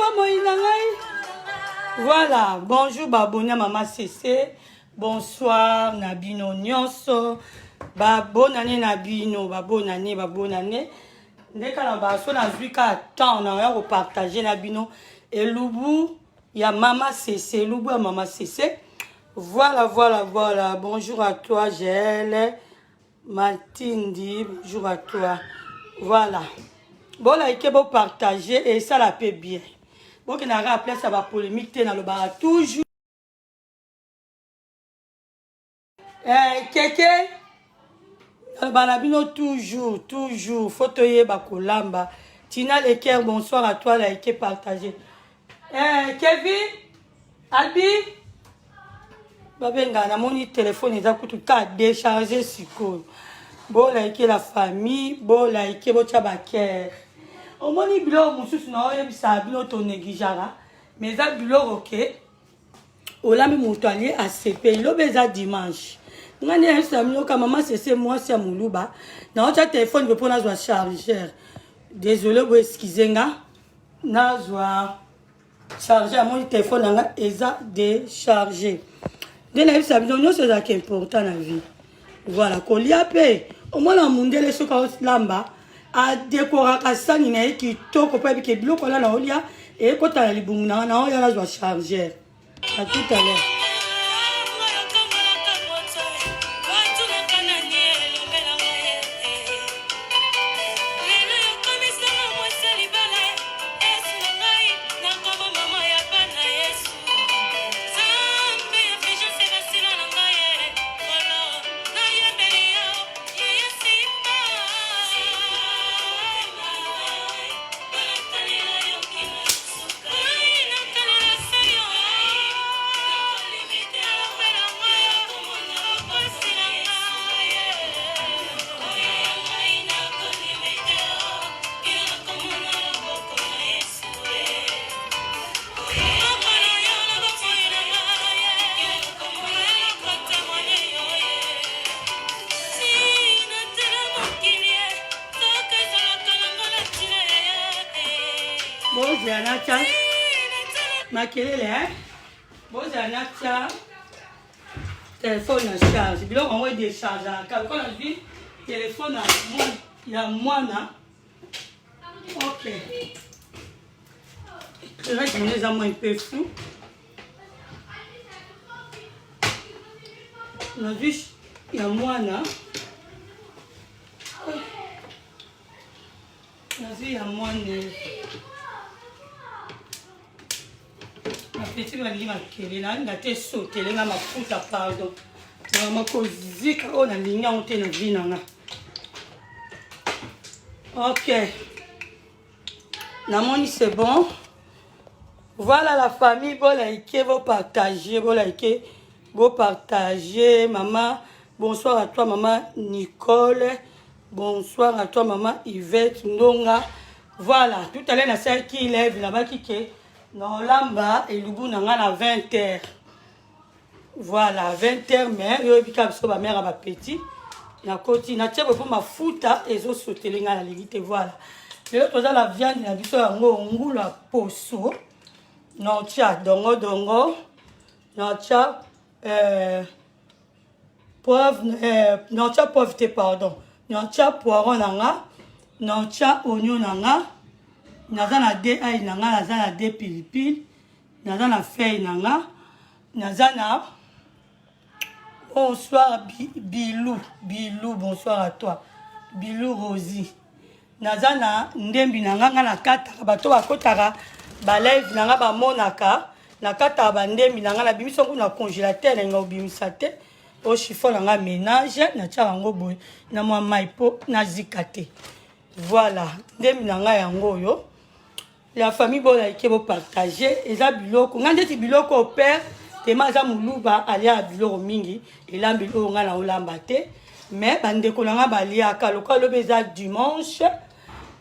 bomoi na ngai. Voilà, bonjour baboni ya mama Sese. Bonsoir na bino nyonso. Ba bonne année na bino, ba bonne année, ba bonne année. Ndeka na ba so nazwi ka temps na ya ko partager na bino elubu ya mama Sese, elubu ya mama Sese. Voilà, voilà, voilà. Bonjour à toi, Jaël. Matindi, bonjour à toi. Voilà. Bon, like, bon, partager et ça la paix bien. Bon, qui n'a rien place à la polémique, t'es dans le bar toujours. Eh, keke, naloba bino toujours, toujours, faut toyeba kolamba. Tina Leker, bonsoir à toi, like, partager. Eh, Kevin, Albi, babenga namoni telefone eza kutu ka décharge sikoyo. Bolike la famille, bolike botya bakere. Omoni biloko mosusu na oyebisaka bino tonégligeaka, mais eza biloko ke olambi moto alie asepeli. Lobi eza dimanche, ngai nde nayebisa bino ka mama Sese mwasi ya moluba. Naotya telefone mpe mpo nazwa chargeur. Désolé, bo excuse nga, nazwa charge. Amoni telefone na nga eza décharge. Nde nayebisa bino nyonso ezalaka important na vie. Voilà, kolia mpe omwana mundele soki aolamba adekoraka sani na ye kitoko mpo ayebike biloko ala na olia ekota na libumu na nga. Na oya nazwa chargeur. À tout à l'heure. Bozela natya makelele, eh? Bozela natya telefone na charge. Biloko yango edechargeaka lokola nazwi telefone ya mwana. Ok, éclairage yango eza mwa mpe flou. Nazwi ya mwana, nazwi ya mwana. Bapeti balingi makele, nalinga te esotele nga mafuta. Pardon, mama kozika oyo nalingi yango te na vie na nga. Ok, namoni c'est bon. Voilà la famille, bolike, bopartage, bolike, bopartage. Mama, bonsoir à toi mama Nicole, bonsoir à toi mama Yvette Ndonga. Voilà, tout à l'heure nasalaki live, nabaki ke naolamba elubu na nga na 20 heures. Voilà, 20 heures, mais oyebi kaka biso bamare ya bapeti. Nakoti natie boye mpo mafuta ezosotele ngai, nalingi te. Voilà, lelo toza na viande na biso yango ngulu ya poso. Naotia dongo dongo, naotia poivre, naotia poivre te, pardon, naotia poiron na nga, naotia oignon na nga, naza na de ail na nga, naza na de pilipili, naza na feuille na nga, naza na. Bonsoir Bilou, Bilou, bonsoir à toi Bilou Rosie. Naza na ndembi na nga. Nga nakataka, bato bakotaka balive na nga bamonaka nakataka bandembi na nga, nabimisa ngo na congélateur. Nalinga kobimisa te. O chiffon na nga ménage, natiaka yango boye na mwa mai mpo nazika te. Voilà, ndembi na ngai yango oyo. La famille, bolike, bopartage. Eza biloko ngai ndeti biloko père tema aza moluba, aliaka biloko mingi. Elambeli oyo ngai naolamba te, mais bandeko na ngai baliaka. Lokola lobi eza dimanche,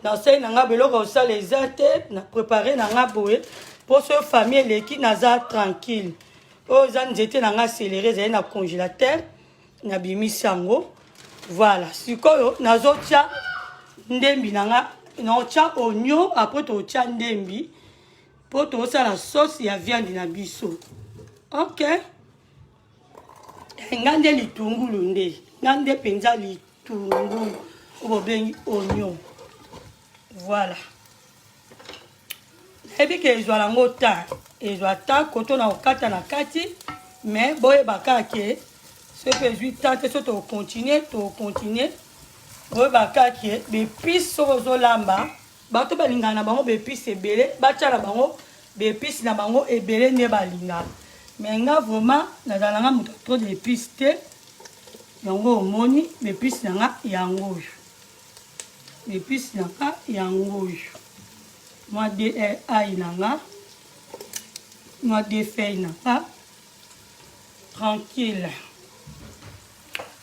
nasali na ngai biloko kosala eza te, na prépare na ngai boye mpo so famille eleki, naza tranquille. Oyo eza nzete na ngai céleri, ezali na congélateur, nabimisi yango. Voilà, sikoyo nazotia ndembi na nga, naotya oignon, après totya ndembi. Mpo tozosala sauce ya viande na biso. Ok, eh, nga nde litungulu nde nga nde mpenza litungulu oyo bobengi oignon. Voilà, nayebi ke ezwa yango ta ezwa ta koto na kokata na kati, mais boyeba kaka ke soki ezwi ta te, so tokocontinue tokocontinue. Boyeba kaka ke baepice, soki ozolamba, bato balingaka na bango baepice ebele, batya na bango baepice na bango ebele nde balingaka. Mais nga vraiment nazala nanga moto trop d'épice te. Yango omoni baepice na nga yango oyo, baepice na nga yango oyo, mwa de ail na nga, mwa de feuille na nga, tranquille.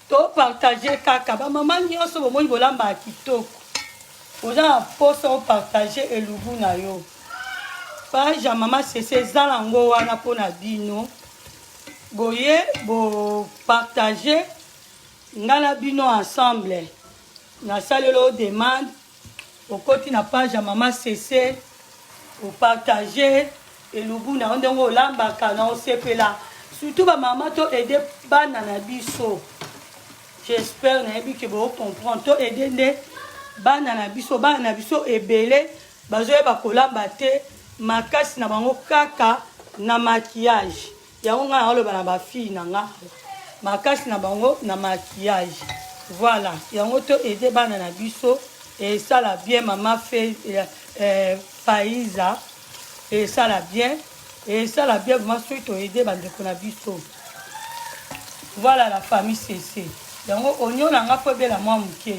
Topartage kaka bamama nyonso bomoni bolambaka kitoko, oza na mposa opartage elubu na yo, page ya Mama Sese eza nango wana mpona bino. Boye bopartage nga na bino ensemble. Nasaleli o demande, okoti na page ya Mama Sese, opartage elubu na yo ndenge olambaka na osepela. Surtout bamama, to aide bana na biso. J'espère, nayebi ke bocomprendre. To aide nde bana na biso. Bana na biso ebele bazoyeba kolamba te, makasi na bango kaka na maquillage. Yango ngai naoloba na bafille na nga, makasi na bango na maquillage. Voilà, yango to aide bana na biso, esala bien. Mama fe Faiza, esala bien, esala bien vraiment soki toaide bandeko na biso. Voilà, la famille CC. Yango oignon na nga mpo ebela mwa moke,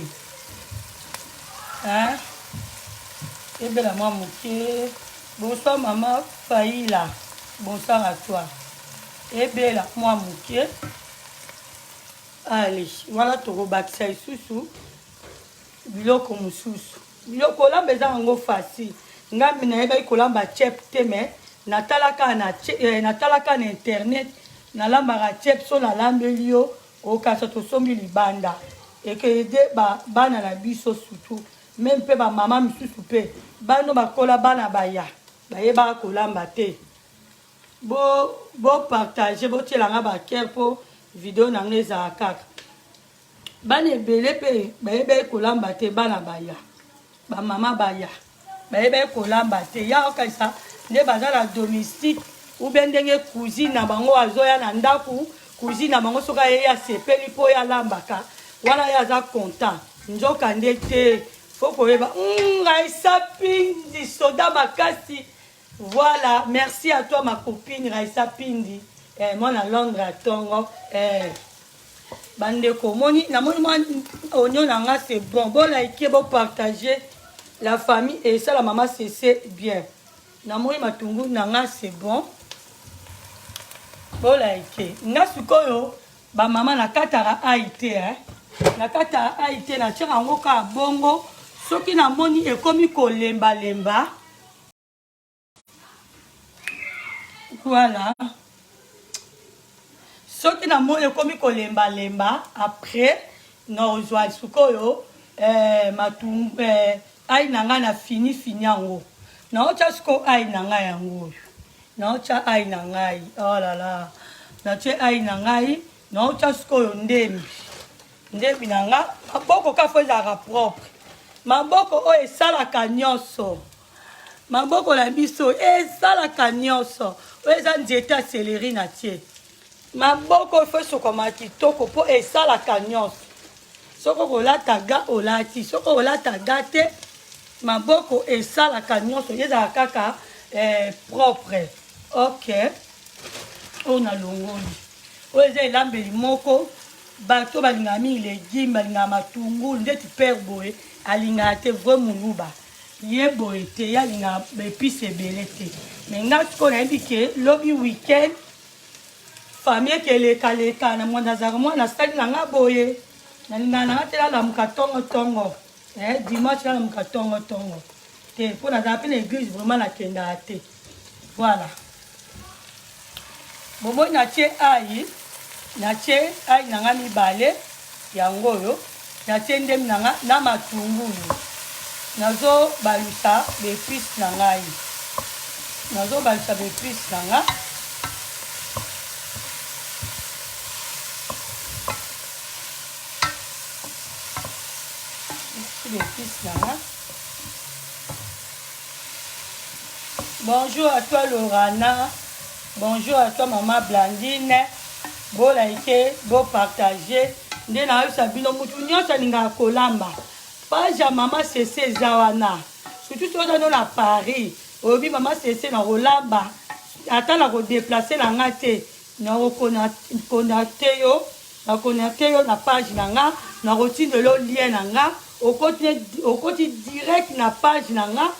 hein? Ebela mwa moke. Bonsoir mama Faila, bonsoir à toi. Ebela mwa moke. Allez, wana tokobakisa lisusu biloko mosusu. Biloko kolamba eza yango facile. Ngambi nayebaki kolamba chep te, mais natalaka na, natalaka na internet, nalambaka chep. So nalambeli yo, okasa tosombi libanda. Ekede bana na biso, surtout même mpe bamama misusu mpe bano bakola bana baya bayebaka kolamba te. Bopartage, bo botielanga bacœur mpo video na nga ezala kaka. Bana ebele mpe bayebaki kolamba te, bana baya, bamama baya bayebaki kolamba te. Ya okanisa nde baza na domestique ou bien ndenge cousine na bango azoya na ndako. Cousine na bango soki ayeyi, asepeli mpo oyo alambaka wana, ye aza content. Nzoka nde te, faut koyeba. Raisa Pindi, soda makasi. Voilà, merci à toi ma copine Raisa Pindi, mwana Londres ya ntongo. Bandeko, omoni, namoni mwa oignon na nga, c'est bon. Bolike, bopartage, la famille, esala Mama Sese bien. Namoni matungulu na nga, c'est bon. Bolike nga sikoyo bamama, nakataka ail te, eh? Nakataka ail te, natiaka yango kaka bongo. Soki namoni ekomi kolembalemba, voilà, soki namoni ekomi kolembalemba, après nakozwa sikoyo matungu, ail na ngai na fini fini yango. Naotya sikoyo ail na ngai yango oyo, naotya ail na ngai. Oh là là, natie ail na ngai, naotya sikoyo ndembi, ndembi na nga. Maboko kaka faut ezalaka propre, maboko oyo esalaka nyonso, maboko na biso esalaka nyonso. Oyo eza nzete ya céleri na tie. Maboko oyo faut esokama kitoko mpo esalaka nyonso. Soki okolata gants, olati. Soki olata gants te, maboko esalaka nyonso, ezalaka kaka propre. Ok, oyo nalongoli, oyo eza elambeli moko. Bato balingaka mingi légume, balingaka matungulu. Ndeti père boye alingaka te, vrai moluba ye boye te, ye alingaka baépice ebele te. Mais nga sikoyo nayebi ke lobi weekend, famille eke elekaleka na mwana, azalaka mwana asali na nga boye. Nalingaka na nga te nalamuka ntongo ntongo, dimanche nalamuka ntongo ntongo te, mpo nazala mpe na église, vraiment nakendaka te. Voilà, bomoi, natie ail, natie ail na nga mibale yango oyo, natie ndembi na nga na matungulu, nazobalusa baépice na ngai. Nazobakisa ba epices na nga. Ba epices na nga. Bonjour à toi Lorana. Bonjour à toi maman Blandine. Bo like, bo partager. Nde nayebisa bino mutu nyonso alingaka kolamba. Page ya mama Sese eza wana. Surtout soki oza no na Paris, olobi mama Sese na kolamba ata na ko déplacer na nga te, na ko contacter yo, na contacter yo na page na nga, na kotindela yo lien na nga, okoti okoti direct na page na nga,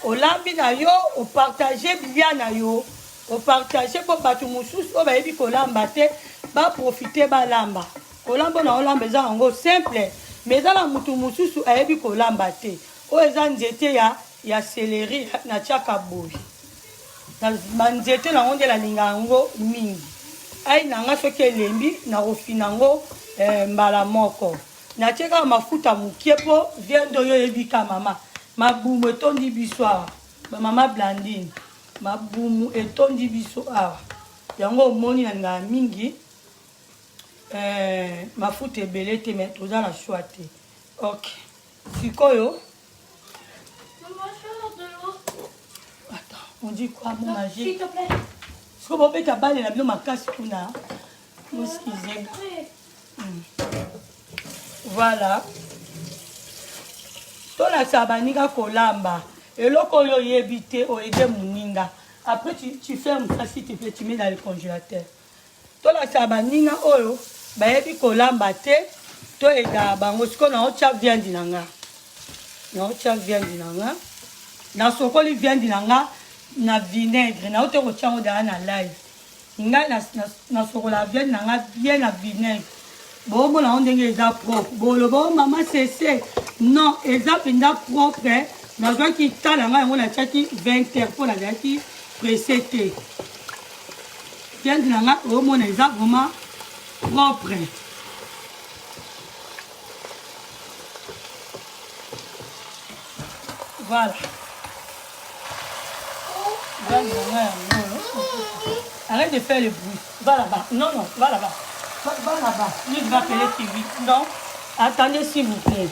olambi na yo, opartage bilia na yo, opartage mpo bato mosusu oyo bayebi kolamba te baprofite balamba. Kolamba na olamba eza yango simple, mais eza na mutu mosusu ayebi kolamba te. Oyo eza nzete ya ya celery natiaka boye na banzete nango nde nalinga yango mingi. Ai na nga soki elembi nakofina yango eh, mbala moko. Natie kaka mafuta mokie mpo viande oyo oyebi ka mama mabumu etondi biso awa bamama Blandine, mabumu etondi biso awa yango omoni nalingaka mingi eh, mafuta ebele te mais toza na choix te. Ok, sikoyo attends, on dit quoi mon magie? S'il te plaît. Sikoyo bobeta bale na bino makasi kuna boskizenga. Voilà, tolakisa baninga kolamba eloko oyo oyebi te, oede moninga. Après tu fermes ça s'il te plaît, tu mets dans le congélateur. Tolakisa baninga oyo bayebi kolamba te, toyedaka bango. Sikoyo naotya viande na nga, naotya viande na nga, nasokoli viande na nga na vinaigre, naote kotya yango daa na live. Ngai nasokola viande na nga bien na vinaigre. Bomona yango ndenge eza propre, boloba o mama sese non, eza mpenza propre. Nazwaki tala ngai yango natiaki 20 heures mpo nazalaki presse te. Viande na nga omona eza vraiment propre. Voilà. Viande na nga yango. Arrête de faire le bruit. Va là-bas. Non, non, va là-bas. Va, va là-bas. Lui, je vais appeler TV. Non. Attendez, s'il vous plaît.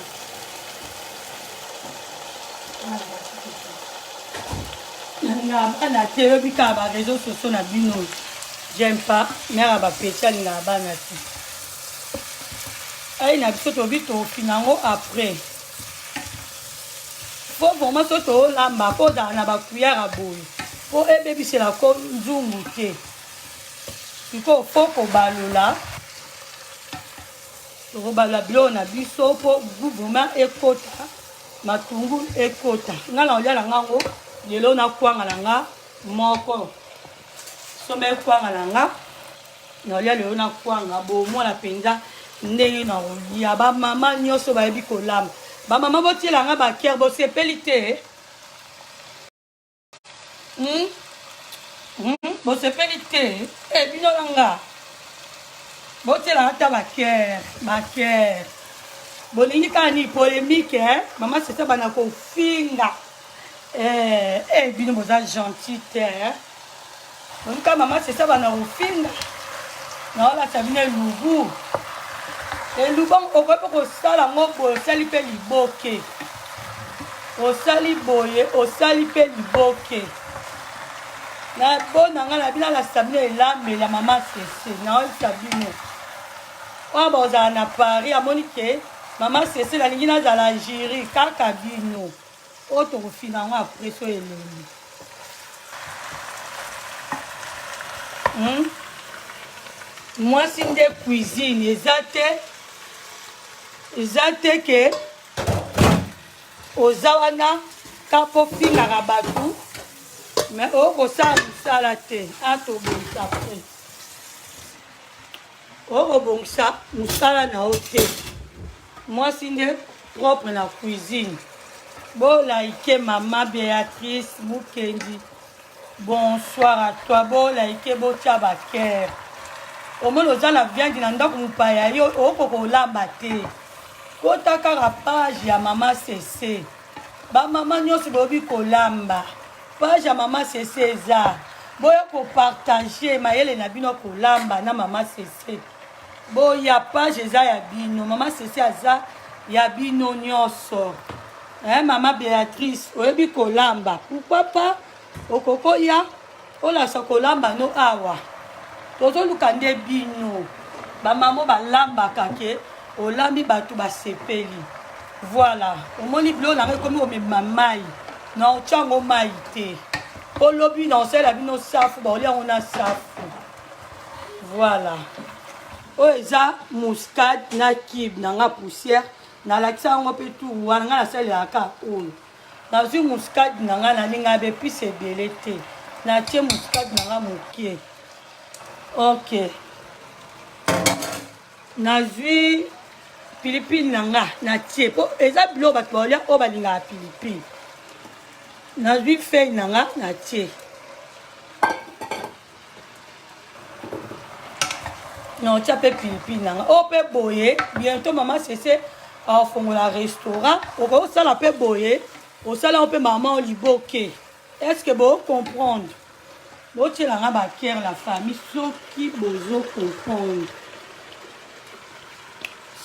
Nalingaka bana te, oyebi kaka ba réseaux sociaux na bino. J'aime pas. Mère ya ba petit alingaka bana te. Ayi na biso tobi tofina yango après. Po vraiment so tolamba po ozala na ba cuillère ya boye po ebebisela ko nzungu te. Sikoyo fo kobalola, tokobalola biloko na biso po goût vraiment ekota, matungulu ekota. Nga na kolia na nga yango lelo na kwanga na nga moko, somba ekwanga na nga na kolia lelo na kwanga. Bomona mpenza ndenge na kolia. Bamama nyonso bayebi kolamba, bamama botiela nga bakere, bosepeli te? Bosepeli te? E bino na nga botiela ata bakere, bakere bolingi kaka nini? Polémique eh? Mama sese bana kofinga eh, eh, bino boza gentil te eh? Bolingi kaka mama sese bana kofinga, naolakisa bino elubu. Elubu okoki mpe kosala yango boye, osali mpe liboke, osali boye, osali mpe liboke na bo na ngai na bino. Alakisa bino elambeli ya mama sese, naolakisa bino oyo bozala na Paris. Amoni ke mama sese nalingi nazala jury kaka bino oyo tokofina yango après so elembi. Mwasi nde cuisine eza te, eza te ke oza wana ka mpo fingaka bato, mais okosala mosala te. Atobongisa après, okobongisa mosala na yo te. Mwasi nde propre na cuisine. Bolaike mama Béatrice Mukendi, bonsoir à toi. Bolaike, botya bakere. Omoni oza na viande na ndako, mopaya yo okoka olamba te, kota kaka page ya mama sese. Bamama nyonso boyebi kolamba. Page ya mama Sese eza. Boya ko partager mayele na bino kolamba na mama Sese. Boya page eza ya bino. Mama Sese aza ya bino nyonso. Eh, mama Beatrice, oyebi kolamba. Pourquoi pas okokoya olakisa kolamba no awa. Tozoluka nde bino. Bamamo balambaka ke olambi bato basepeli. Voilà, omoni biloko na ngai ekomi komema mai. Na otya yango mai te. Po lobi na osalela bino safu, baolia yango na safu. Voilà. Oyo eza muscade na cube na nga poussière. Nalakisa yango mpe tour wana ngai nasalelaka oyo. Nazwi muscade na ngai, nalingaka ba epices ebele te. Natie muscade na ngai moke. Ok. Nazwi pilipili na nga natie mpo eza biloko bato baolia oyo balingaka pilipili. Nazwi feuille na nga natie. Naotia mpe pilipili na nga oyo mpe boye. Bientôt mama Sese afongola restaurant, okoki kosala mpe boye, osala yango mpe mama liboke. Est-ce que bo comprendre? Botiela nga ba cœur la famille soki bozo comprendre.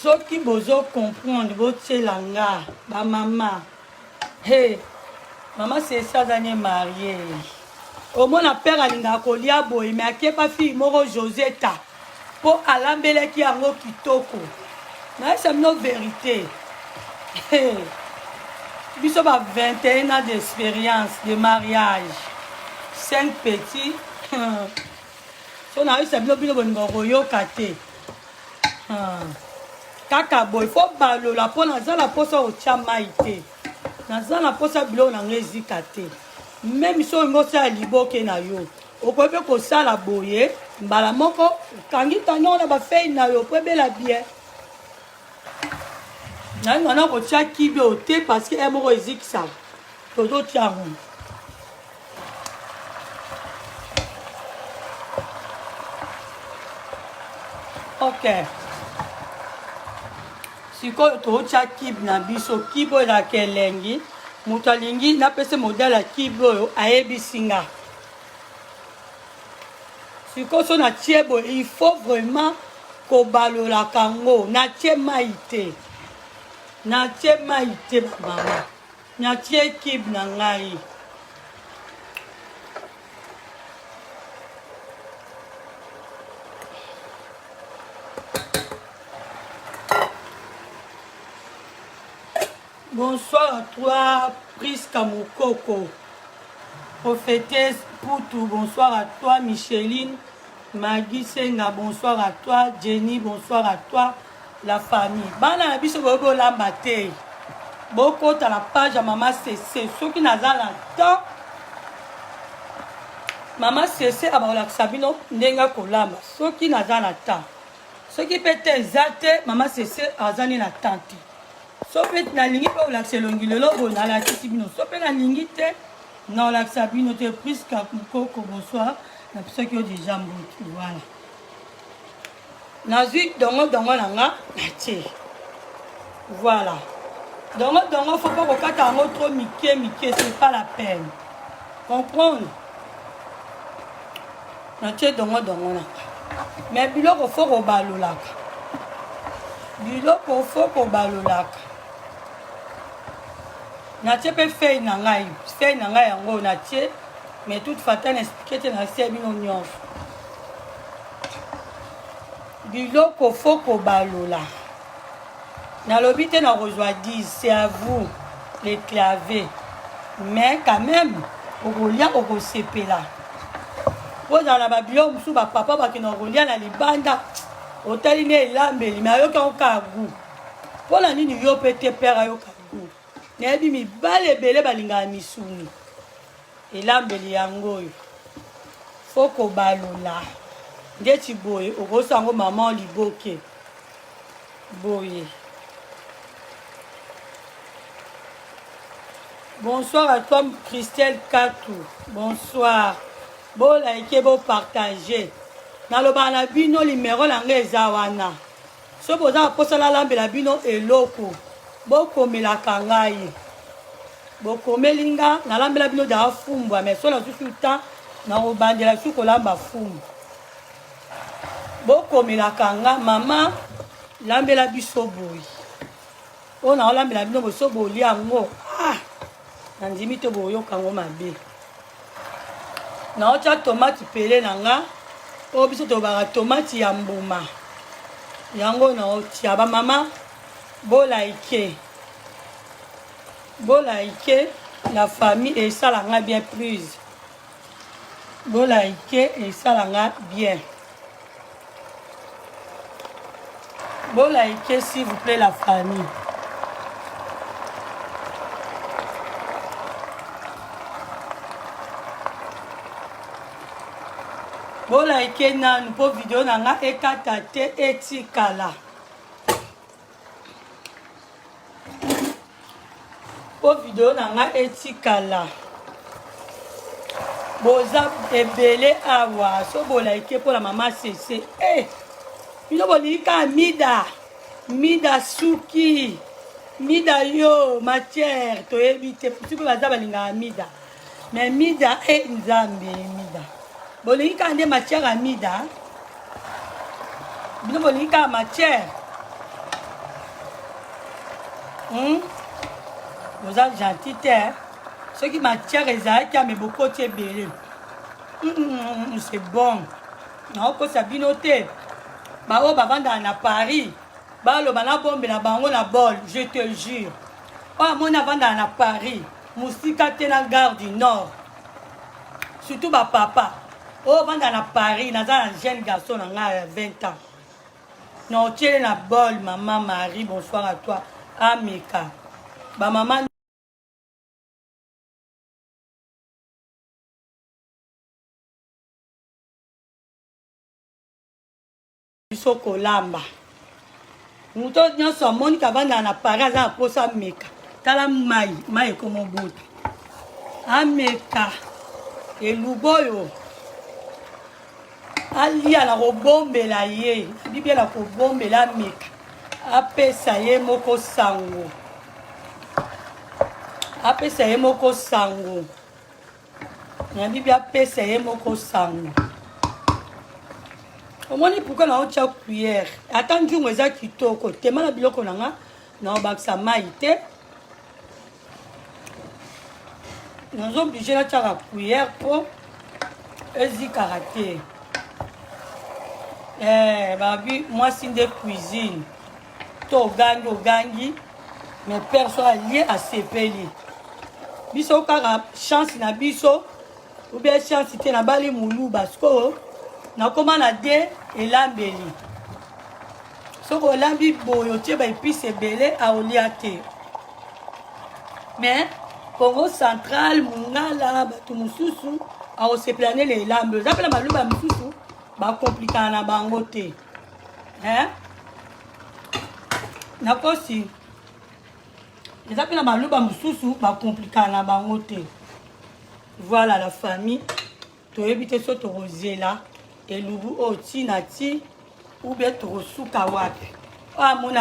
Soki bozo comprendre botiela nga ba mama. Hey, mama Sese aza ne marié. Omona père alingaka kolia boye mais akepa fille moko Joseta po alambelaki yango kitoko. Nayebisa bino verité. Hey. Biso ba 21 ans d'expérience de mariage. 5 petits. So nayebisa bino bino bolingo koyoka te. Kaka boye fo balola mpo naza na mposa kotya mai te. Naza na mposa biloko na ngai ezika te. Meme soki olingi osala liboke na yo, okoki mpe kosala boye mbala moko okangi tango na bafei na yo mpo ebela bien. Nalinga na kotya kibe oyo te parce que moko ezikisaka. Tozotya yango. Ok. Sikoyo totya kibe na biso. Kibe oyo ezalaka elengi. Moto alingi napesa modèle ya kibe oyo ayebisi nga. Sikoyo so natie boye, il faut vraiment kobalolaka yango. Natie mai te. Natie mai te mama. Natie kibe na ngai. Bonsoir à toi, Priska Mukoko, prophétesse Poutou. Bonsoir à toi, Micheline Magui Senga. Bonsoir à toi, Jenny. Bonsoir à toi, la famille. Bana na biso boyebi olamba te. Bokota na page ya Mama Sese. Soki naza na temps, Mama Sese abakolakisa bino ndenge akolamba. Soki naza na temps. Soki pe te eza te, Mama Sese aza nde na temps te. So pe nalingi pe kolakisa elongi lelo boye nalakisi bino. So pe nalingi te naolakisa bino te. Priska Mukoko, bonsoir. Napesaki yo deja mbote. Voilà. Nazwi dongo dongo na nga natie. Voilà. Dongo dongo faut pas kokata yango trop mike mike, c'est pas la peine. Comprendre? Natie dongo dongo na nga. Mais biloko faut kobalolaka. Biloko faut kobalolaka. Natie pe feuille na ngai. Feuille na ngai yango natie. Mais toute façon na expliquer te na se bino nyonso. Biloko faut kobalola. Nalobi te na kozwa 10, c'est à vous les claviers. Mais quand même okolia okosepela. Kozala na babiloko mosusu bapapa bakenda kolia na libanda, otali nde elambeli mais ayoki yango kaka goût. Mpo na nini yo mpe te père ayoka goût? Nayebi mibali ebele balingaka misuni. Elambeli yango oyo faut kobalola ndeti boye, okosa yango maman liboke boye. Bonsoir à toi Christelle Katou. Bonsoir. Bo like, bo partager. Nalobaka na bino numero na ngai eza wana. Soki boza na posa nalambela bino eloko, bokomelaka ngai. Bokomeli nga nalambela bino daa fumbwa mais so nazwi su temps nakobandela su kolamba fumbwa. Bokomelaka nga mama lambela biso boye. Oyo naolambela bino boye so bolia yango ah nandimi te boyoka yango mabe. Naotya tomate pele na nga oyo biso tolobaka tomate ya mbuma yango naotya bamama bolaike Bo like la famille esala nga bien please. Bo like esala nga bien. Bo like s'il vous plaît la famille. Bo like nanu po video na nga ekata te etikala. Po video na nga etikala. Boza ebele awa so bolaike mpo na mama sese eh, bino bolingi kaka mida mida suki mida yo matière toyebi te soki baza balingaka mida mais mida e eh, nzambe mida bolingi kaka nde matière ya mida bino bolingi kaka matière hmm? boza gentil te soki matière ezalaki ame bokoti ebele hmm, c'est bon naokosa bino te baoyo bavandaka na paris baloba nabombela bango na bol je te jure oyo amoni avandaka na paris mosika te na gare du nord surtout bapapa oyo ovanda na paris naza na jeune garçon na ngai ya 20 ans na otiele na bol mama marie bonsoir à toi ameka bamama biso kolamba moto nyonso amoni kavandaka na paris aza na mposa ameka tala mai mai ekomobota ameka elubu oyo alia na kobombela ye biblia na kobombela ameka apesa ye moko sango apesa ye moko sango na bibi apesa ye moko sango omoni pourkui naotya cuillère ata nzungu eza kitoko tema na biloko na nga naobakisa mai te nazo oblige natyaka cuillère mpo ezikaka te eh, babi mwasi nde cuisine to ogangi ogangi mais père so alie asepeli biso kaka chance na biso ou bien chance te nabali muluba sikoyo nakoma na de elambeli soki olambi boye otie baepice ebele aolia te mais congo central mongala bato mosusu akosepela nde na elambi oza mpe na baluba mosusu bakomplikana na bango te eh? nakosi eza mpe na baluba mosusu bakomplikana na bango te voilà la famille toyebi te so tokozela elubu oyo ti na ti ou bien tokosuka wapi oyo amoni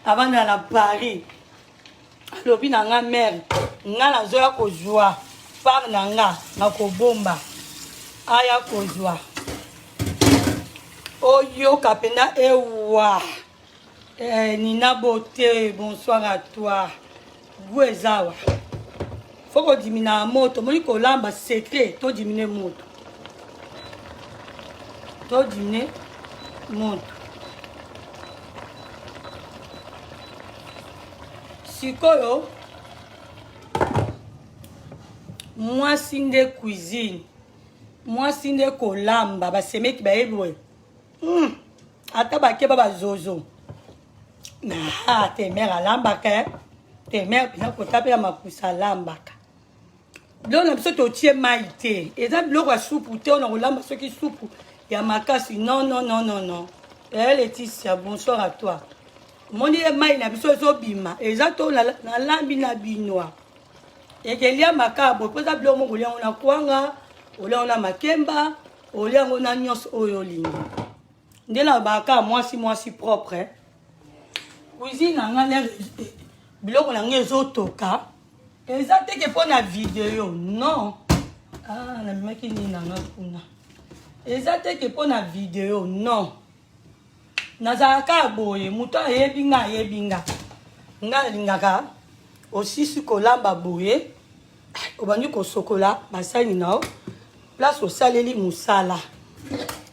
avanda na paris alobi na nga mare nga nazoya kozwa part na nga nakobomba aya kozwa oyoka mpenza ewa eh, nina beauté bonsoir à toi gu ezawa fo kodimina moto omoni kolamba secret todimine moto todimine moto sikoyo mwasi nde cuisine mwasi nde kolamba basemeki bayebi boye hmm. ata bakeba bazozo ah, te mare alambaka eh. te mare mpenza kota mpe ya makusa alambaka biloko na biso totie mai te eza biloko ya supu te oyo na kolamba soki supu ya makasi non non non non non eh, leticia bonsoir à toi omoni ye mai na biso ezobima eza to nalambi na binwa ekelia makabo mpo eza biloko moko olia yango na kwanga olia yango na makemba olia yango na nyonso oyo olingi nde nalobaka mwasi mwasi propre cuisine na ngai biloko na ngai ezotoka. Eza te ke mpo na video non. Ah, namemaki nini na nga kuna. Eza te ke mpo na video non. Nazalaka kaka boye, moto ayebi nga ayebi nga. Nga nalingaka osisi kolamba boye, obandi kosokola basani na yo, place osaleli mosala.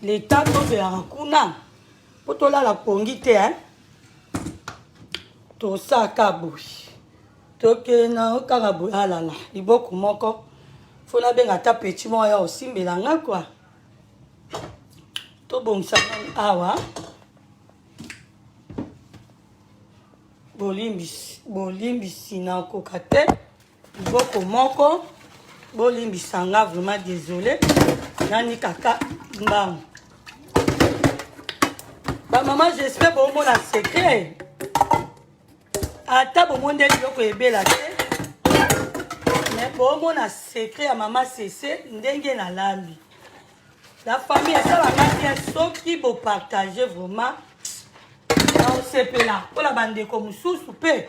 Leta tozelaka kuna mpo tolala pongi te hein? Tosaka boye. Tokende na kaka boye alala liboko moko fo nabenga ata petit moko ya osimbela nga kua tobongisa nanu awa bolimbisi bolimbisi nakoka te liboko moko bolimbisa nga vraiment désolé nani kaka mbangu bamama j'espère bomona secret Ata bomoni nde biloko ebela te mais bomona secret ya mama Sese ndenge nalambi. La famille esalaka bien soki bopartage vraiment naosepela mpona bandeko mosusu mpe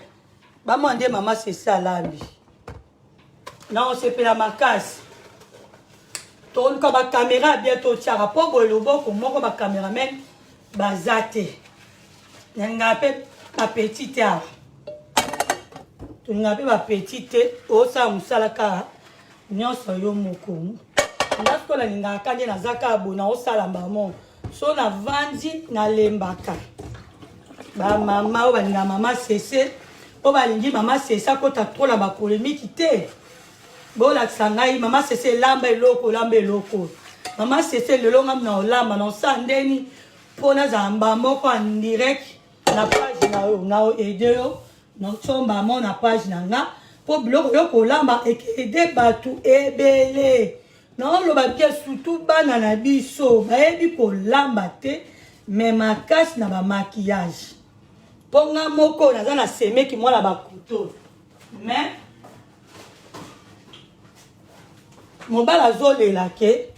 bamona nde mama Sese alambi. Naosepela makasi. Toluka bakamera ya bien totiaka mpo boye loboko moko bacameraman baza te. Nalingaka mpe bapetit te awa. Tolingaka mpe bapetit te, osala mosala kaka nyonso yo moko. Nga sikoyo nalingaka kaka nde naza kaka boye naosala mbamo. So navandi nalembaka. Bamama oyo balingaka mama Sese, oyo balingi mama Sese akota trop na bapolemiki te. Bolakisa ngai mama Sese elamba eloko, olamba eloko. Mama Sese lelo ngai na olamba na osala ndeni mpo nazala mbala moko en direct na page na yo na aide yo na otiomba mo na page na nga mpo biloko yo kolamba ekeede bato ebele naoloba bien surtout bana na biso bayebi kolamba te me makasi na bamaquillage mpo nga moko naza na semeki mwana bakuto me mobali azolela ke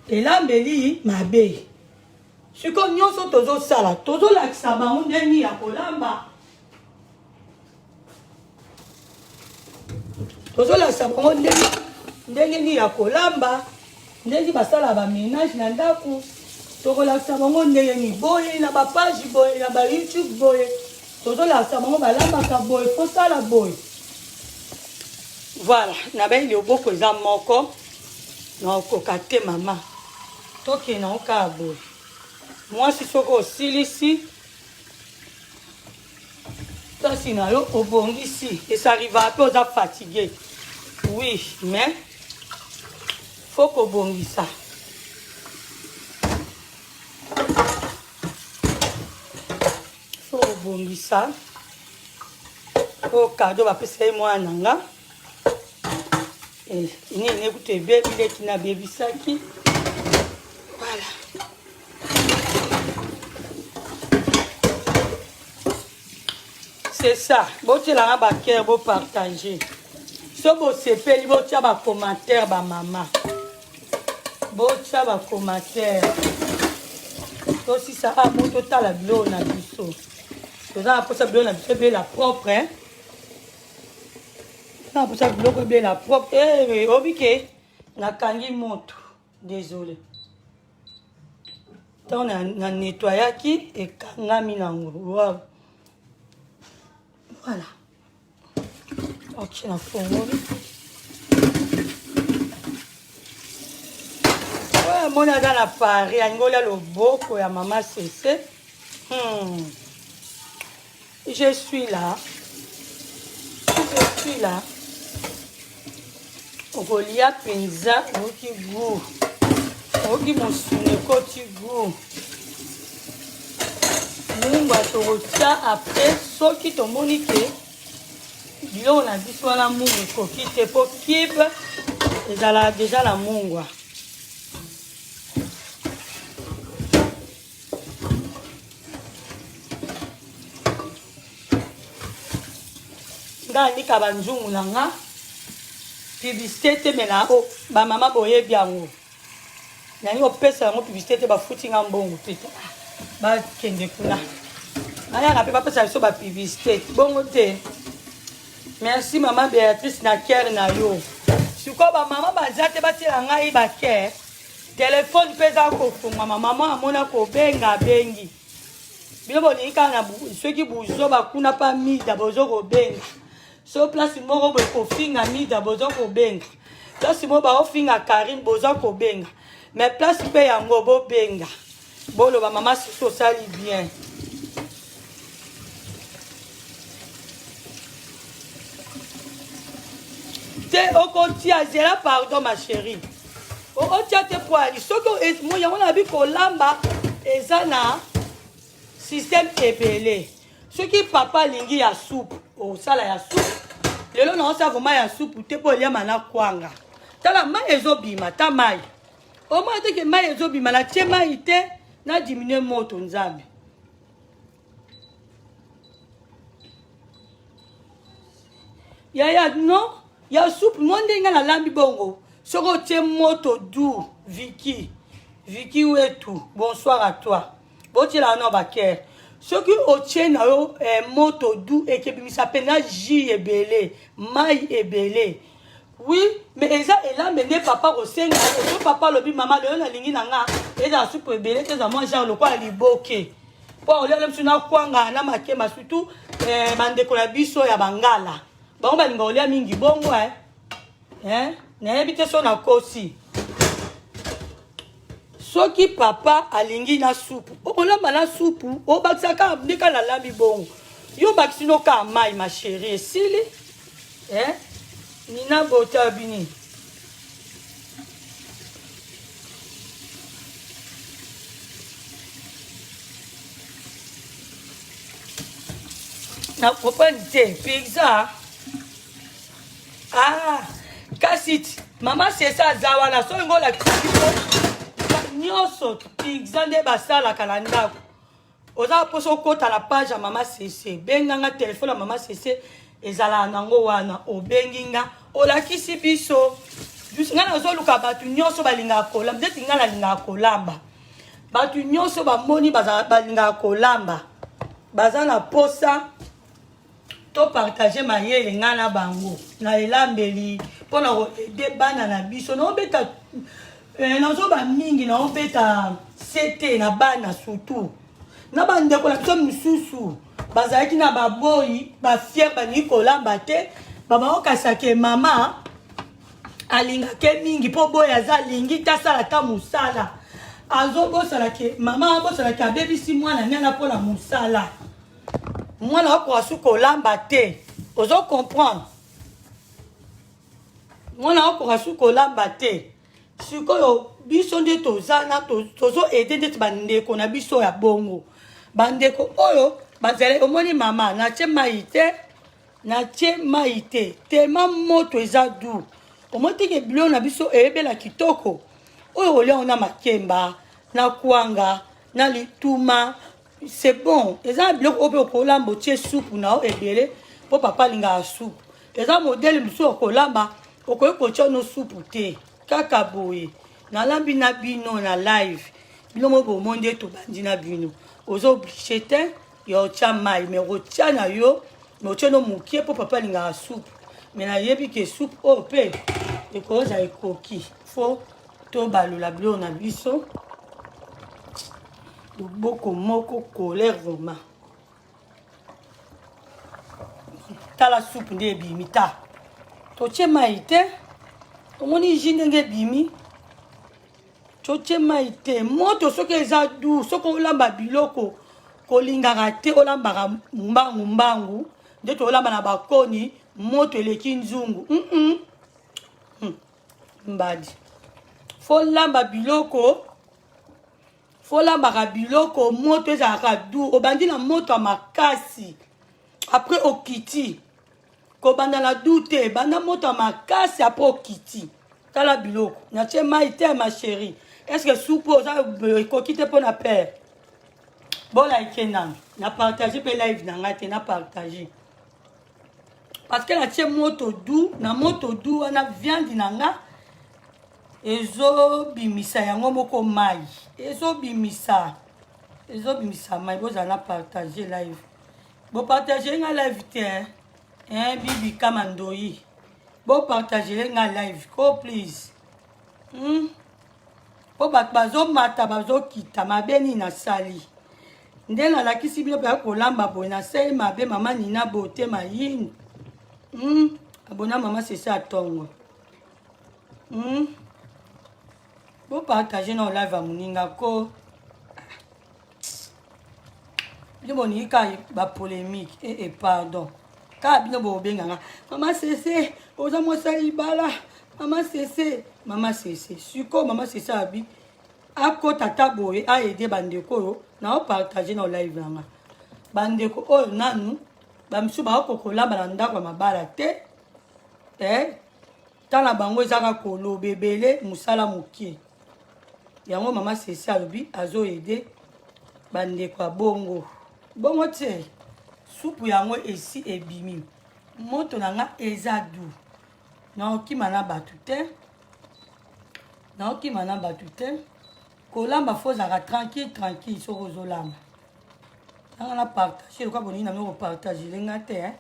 Elambeli mabe. Sikoyo nyonso tozosala, tozolakisa bango ndenge ya kolamba. Tozolakisa bango ndenge ndenge nini ya kolamba, ndenge basala ba menage na ndako. Tokolakisa bango ndenge nini boye na ba page boye na ba YouTube boye. Tozolakisa bango balambaka boye, fosala boye. Voilà, nabayi loboko eza moko. Nakokoka te mama. Tokende nango kaka boye. Mwasi soki osilisi place na yo obongisi, esarrivaka mpe oza fatigue. Oui, mais faut kobongisa. Faut kobongisa. Oyo cadeau bapesa ye mwana na nga. Eh, nini ekutu ebebi leki nabebisaki voilà c'est ça botielanga bacoeur bopartage so bosepeli botia bacommentaire bamama botia bacommentaire tosisa amo totala biloko na biso toza na mposa biloko na biso ebela propre hein? Na posa biloko ebela propre. Eh, obike nakangi moto. Désolé. Ntango na, na nettoyaki ekangami nango. Wow. Voilà. Ok, nafongoli. Oyo amoni aza na Paris, alingi olia loboko ya mama Sese. Je suis là. Je suis là. Okolia mpenza oyoki goût. Oyoki mosuni ekoti goût. Mungwa tokotia après soki tomoni ke biloko na biso wana mungwa ekoki te mpo kibe ezalaka deja na mungwa. Nga nika ba nzungu na nga publicité te me na oh, ba mama boyebi yango nalingi kopesa yango publicité te bafuti nga mbongo te bakende kuna bayaka mpe bapesa biso ba publicité bongo te. Merci mama Beatrice na cœur na yo. Sikoyo ba mama baza te batiela ngai ba cœur. Telefone mpe eza kofungwama mama amona kobenga abengi. Bino bolingi kaka na soki buzoba kuna pa mida bozo kobenga. So place moko boye kofinga mida bozo kobenga. Place moko baofinga Karine bozo kobenga. Mais place mpe yango bobenga. Boloba mama sisi osali bien. Te okotia zela pardon ma chérie. Okotia te poali soki yango na bi kolamba eza na système ebele. Soki papa alingi ya soupe osala ya soupe. Lelo na osala vraiment ya soupe te po eliama na kwanga. Tala mai ezobima ta mai. Omona te ke mai ezobima na tie mai te na diminue moto nzambe. Yaya non ya soupe mo ndenge nalambi bongo soki otie moto du Vicky Vicky wetu bonsoir à toi botiela no bakere soki otie na yo eh, moto du ekebimisa mpenza jus ebele mai ebele Oui, mais eza elambe nde papa kosenga yo. So papa alobi mama lelo nalingi na nga ezala supu ebele te eza mwa genre lokola liboke. Po olia na biso na kwanga na makema surtout eh, bandeko na biso ya bangala. Bango balinga olia mingi bongo eh. Eh, nayebi te so nakosi. Soki papa alingi na supu, okolamba na supu, obakisa kaka ndeka nalambi bongo. Yo bakisi no kaka mai ma chérie esili. Eh? Nina bota bini. Na comprendre te pizza. Ah, kasi mama sesa aza wana soki ngo olakisa biso nyonso pizza nde basalaka na ndako Oza posa okota na page ya mama Sese, benga nga telefone ya mama Sese ezalaka nango wana, obengi nga olakisi biso. Nga nazoluka bato nyonso balingaka kolamba, ndeti nga nalingaka kolamba, bato nyonso bamoni balingaka kolamba, baza na posa to partage mayele nga na bango na elambeli mpo na koede bana na biso. Naobeta eh, nazoba mingi, naobeta sete na bana surtout na bandeko na biso mosusu bazalaki na baboyi bafiere balingi kolamba te, babaokasake mama alingake mingi mpo boyi aza alingi te asala ata mosala, azobosana ke mama abosana ke abebisi mwana nana mpo na mosala. Mwana akoka su kolamba te, ozo comprendre? Mwana akoka su kolamba te. Sikoyo biso nde toza na tozo aide ndeti bandeko na biso ya bongo, bandeko oyo bazali. Omoni mama natie mai te, natie mai te tema moto eza du. Omoni teke biloko na biso eyebela kitoko oyo olia ngo na makemba na kwanga na lituma c'est bon. Eza na biloko oyo mpe okolamba otie supu na yo ebele mpo papa alingaka supu. Eza modele mosusu okolamba okoki kotia no supu te kaka boye. Nalambi na bino na live, bino mo bomoi nde tobandi na bino. Oza oblige te ya otya mai, mais okotia na yo, mais otie no mokie mpo papa alingaka supu. Mais nayebi ke supu oyo mpe ekozala ekoki, fo tobalola biloko na biso. Loboko moko colère vraiment. Tala supu nde ebimi ta. Totie mai te. Omoni jus ndenge ebimi. Totie mai te. Moto soki eza doux, soki olamba biloko kolingaka te olambaka mbangu mbangu nde tolamba na bakoni moto eleki nzungu. Mbadi. Fo lamba biloko, folambaka biloko moto ezalaka du. Obandi na moto ya makasi, après okiti. Kobanda na du te, banda moto ya makasi après okiti. Tala biloko natie mai te ma chérie. Est ce que supu oza ekoki te mpona pere? Bolike nanu na partage mpe live na ngai te, na partage parce que natie moto du. Na moto du wana viande na nga ezobimisa yango moko mai, ezobimisa mai. Bozala na partage live, bopartage nga live te. Eh, bibi kama ndoyi bopartagele nga live ko please hmm? mpo bato bazomata bazokita mabe nini nasali nde nalakisi bino mpe kolamba boye nasali mabe mama nina bote mayini hmm? abona mama sese atongo hmm? bopartage na olive ya moninga ko bino bolingi kaka bapolémique ee eh, eh, pardon kaka bino bobenga nga mama sese oza mwasi ya libala mama sese mama sese sikoyo mama sese abi akota ata boye aede bandeko oyo naopartage na olive na nga bandeko oyo nanu bamisusu bakoki kolamba na ndako ya mabala te eh, tala bango ezaka koloba ebele mosala mokie yango mama sese alobi azo aide bandeko ya bongo bongo te supu yango esi ebimi moto na nga eza du naokima na bato te naokima na bato te kolamba fo ozalaka tranquille tranquille soki ozolamba nanga na partage lokola bolingi na bino kopartagele nga te eh.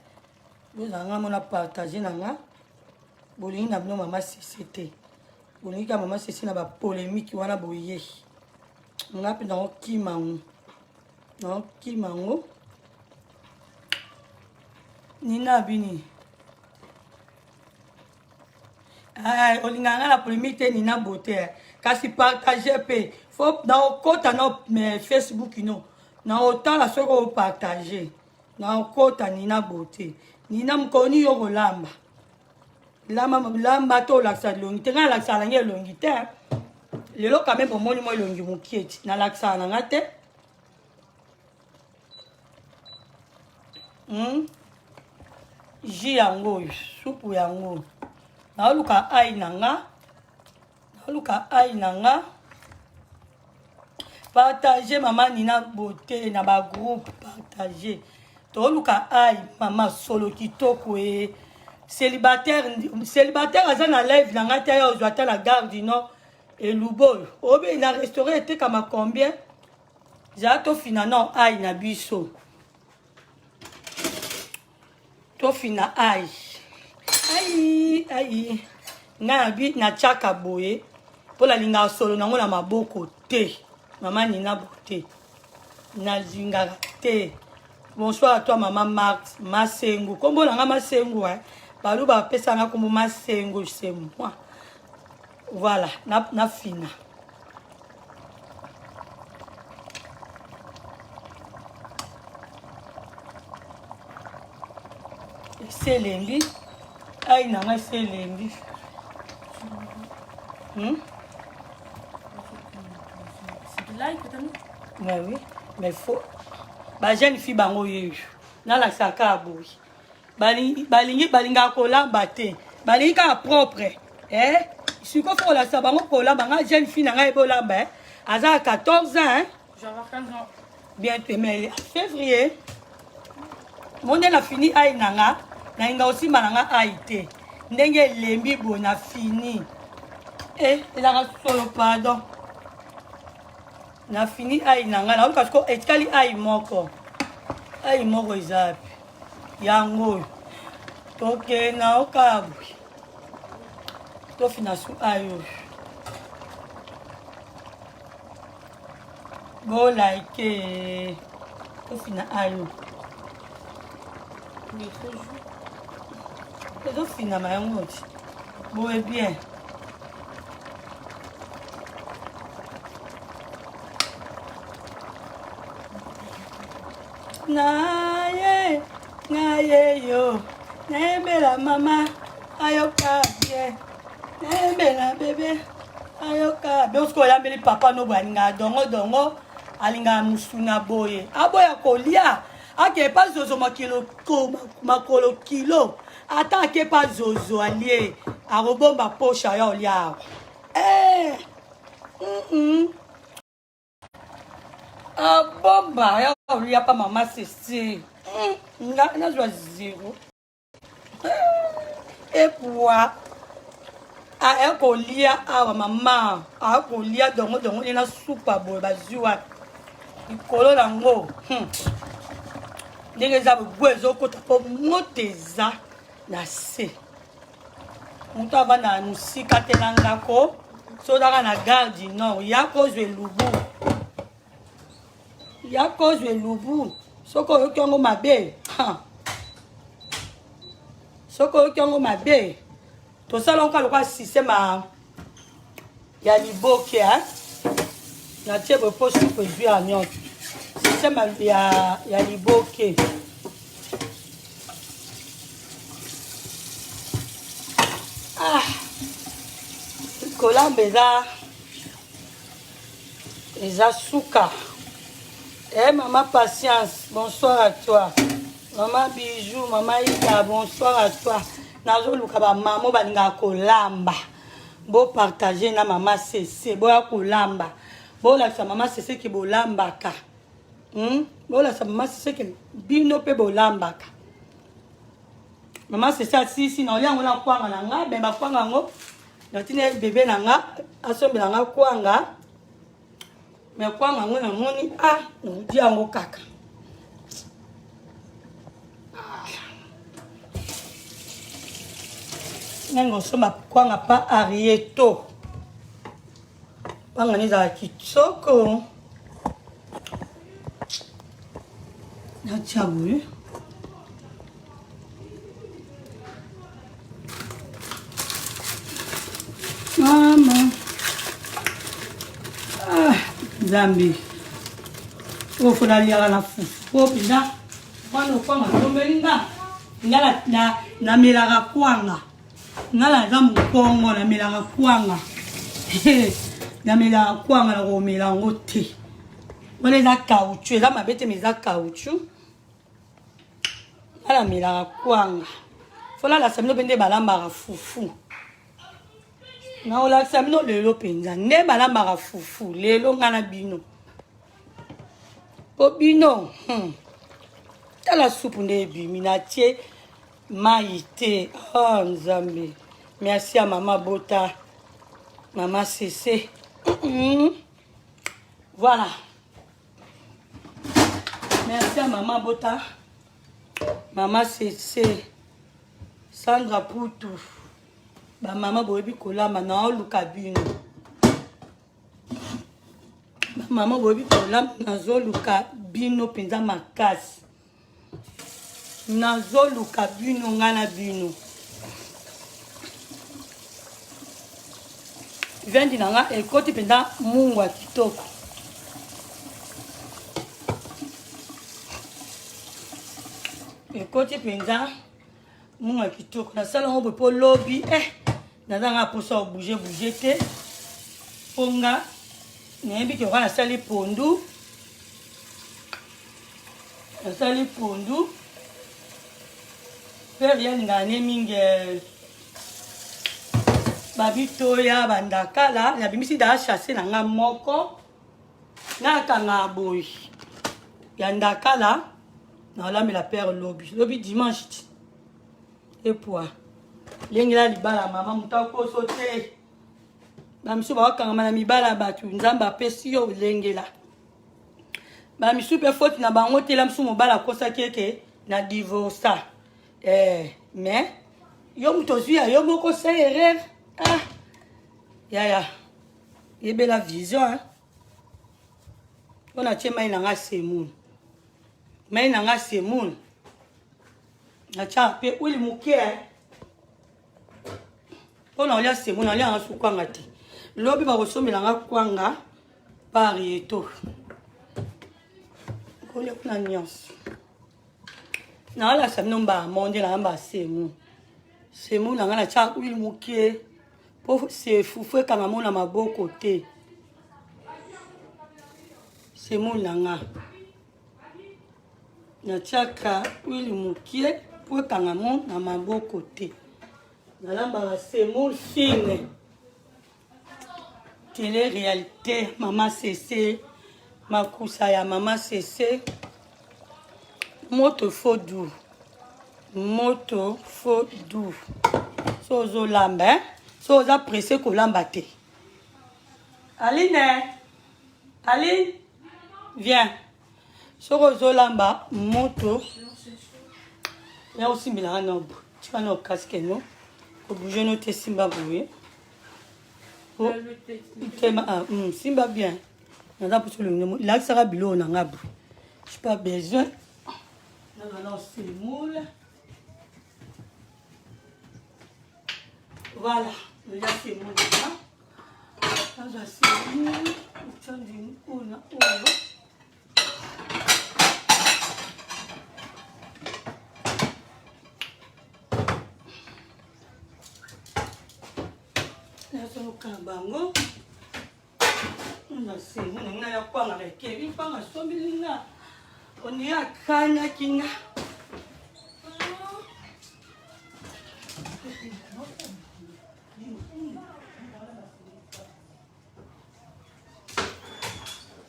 bozala nga mona partage na nga bolingi na bino mama sese te bolingi kaka mama sese na bapolemike wana boye nga mpe naokima yango naokima yango nina bini olingaka nga na polemike te nina bote eh. kasi partage mpe fo naokota na facebook no naotala soki opartage naokota nina bote nina mokolo nini yo kolamba lamba lamba to olakisa elongi te ngai nalakisaka na ngai elongi te lelo quand même omoni mwa elongi mokie ti nalakisaka na ngai te hmm? ji yango oyo supu yango oyo naoluka ai na nga naoluka ai na nga partage mama nina beauté na bagroupe partage toluka ai mama solo kitoko e célibataire célibataire aza na live na ngai te aya ozwa ata na gare du nord elubo oyo obe na restaurant etekama combien zala tofina nao ai na biso tofina ai ai ai ngai nabi natiaka boye mpo nalingaka solo nango na maboko te mama nina bote nalingaka te bonsoir à toi mama marx masengu nkombo na nga masengu eh. baluba bapesa nga nkombo masengu c'est moi voilà nafina na esi elembi ai na ngai esi elembi hmm? Mais oui, mais faut ba jeune fille bango yeyo nalakisaka kaka boye balingi balingaka kolamba te balingi kaka propre eh? sikoyo fo kolakisa bango kolamba nga jeune fille na ngai ebolamba eh? aza ya 14 ans eh? bientôt mais février mo nde na fini ai na nga nalinga kosimba na nga ai te ndenge elembi boye na fini e ezalaka solo pardon na fini ai na nga naoluka siko etikali ai moko ai moko eza wapi yango oyo tokenda okabwe tofina su ai oyo bolike tofina ai oyo ezofinama yango ti boye bien naye naye yo nayembela mama ayoka bien nayembela bebe ayoka bien soki oyambeli papa no boye alingaka dongo dongo alingaka mosuna boye aboya kolia ake epa zozo makilo makolo kilo ata ake epa zozo alie akobomba posha ya olia awa eh, mm -mm. abomba ya olia pa mama sesi mm, nga nazwa zero eh, epwa aya kolia awa mama aya kolia dongo dongo nde na supa boye bazwi wapi likolo nango hmm. Ndenge eza bwe ezokota mpo moto eza na se. Moto avanda na mosika te na ndako, so ozaka na gare du nord, ya kozwa elubu. Ya kozwa elubu. Soki oyoki yango mabe, ha. Soki oyoki yango mabe, tosala yango lokola système ya liboke hein? Natie boye mpo supu ezwi ya nyonso système ya liboke. Ah, kolamba eza suka. Eh, mama Patience, bonsoir à toi. Mama Bijou, mama Ida, bonsoir à toi. Nazoluka ba mamo balingaka kolamba. Bo partager na mama Sese, boya kolamba. Bolakisa mama Sese ke bolambaka. Bolakisa mama Sese ke bino pe bolambaka. Mama Sese asisi na olia yango na kwanga na nga, ben ba kwanga yango natindi bebe na nga asombela nga kwanga. Mais kwanga yango namoni ah, nakodia yango kaka. Nani kosomba kwanga pa Arieto. Kwanga ezala kitoko. Natia boye. Mama. Ah, Nzambe. Oyo fo naliaka na fufu. Po mpenza mwana okwanga tombeli nga. Nga namelaka kwanga. Nga naza mokongo namelaka kwanga. Namelaka kwanga nakomela yango te. Wana eza caoutchouc, eza mabe te mais eza caoutchouc. Nga namelaka kwanga. Fo nalakisa bino mpe nde balambaka fufu. Nakolakisa bino lelo mpenza nde balambaka fufu lelo nga na bino. Po bino tala supu nde ebimi natie mai te. Oh Nzambe, merci ya mama bota mama Sese. Voilà, merci ya mama bota mama Sese. Sandra Putu, ba mama boyebi kolamba, naoluka bino. Ba mama boyebi kolamba, nazoluka bino mpenza makasi. Nazoluka bino nga na bino. Viande na nga ekoti mpenza mungwa kitoko. Ekoti mpenza mungwa kitoko. Nasala yango boye mpo lobi naza nga mposa ya bouger bouger te. Mpo nga nayebi ke wana nasali pondu. Nasali pondu. Père ya lingaka ne mingi babitoya bandakala nabimisi daa chasse na nga moko nakanga boye ya ndakala nalambela père lobi lobi dimanche ti epwa lengela libala mama moto akoso te bamisu bakangama na mibala ya bato nzambe apesi yo lengela bamisu mpe faute na bango te la misu mobali akosaki eke na divorsa mais yo moto ozwi ya yo moko sa erreur. Ah yaya yebela vision hein? Mpo natie mai na nga semoule, mai na nga semoule natia mpe huile moke mpo na olia semoule, nalia nga su kwanga te. Lobi bakosomela nga kwanga parieto kolia kuna nyonso. Nalakisa bino mbamo nde nayamba semoule. Semoule na nga natia huile moke mpo se fufu ekanga mo na maboko te. Semoule na nga natiaka huile moke mpo ekanga mo na maboko te. Nalambaka semoule fine. Télé réalité mama Sese, makusa ya mama Sese. Moto fo doux, moto fo doux. So ozolamba hein? So oza pressé kolamba te. Aline, Aline, viens. Soki ozolamba moto ya osimbelaka na tika na casque no kobouge no te simba boye tema ah, simba bien naza mposo olongi lakisaka biloko na nga boye j'ai pas besoin nazala na semoule. Voilà, là c'est mon là. Nazwa semoule, otandi oyo na oyo. Nazokamba yango na semoule na ngai ya kwanga na ekebi kwanga asombeli nga onie akanaki nga.